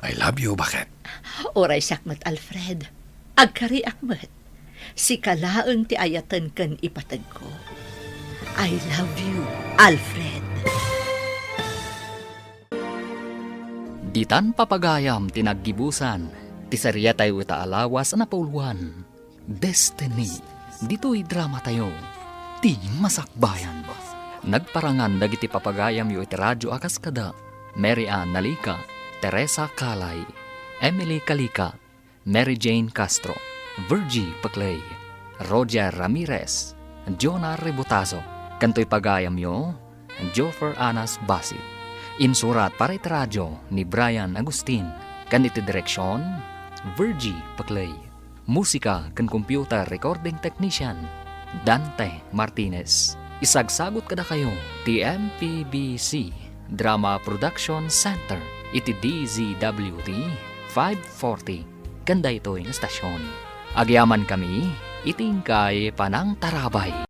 I love you, baket. Uray siak met, Alfred. Agkariak met. Sika laeng ti ayaten ken ipategko. I love you, Alfred. Ditan papagayam ti naggibusan, ti sariatayo ita a lawas a napauluan. Destiny. Ditoy dramatayo, ti masakbayan. Nagparangan dagiti papagayamyo iti radyo a kas kada Mary Ann Nalica, Teresa Calay, Emily Calica, Mary Jane Castro, Virgie Peclay, Roger Ramirez, Jonah Rebotazo, ken toy pagayamyo, Joffer Anas Basit. Insurat para iti radyo ni Brian Agustin, ken iti direksion, Virgie Peclay. Musika ken computer recording technician, Dante Martinez. Isagsagut kadakayo ti M P B C Drama Production Center iti D Z W T five forty ken daytoy nga stasyon. Agyamankami iti inkay panangtarabay.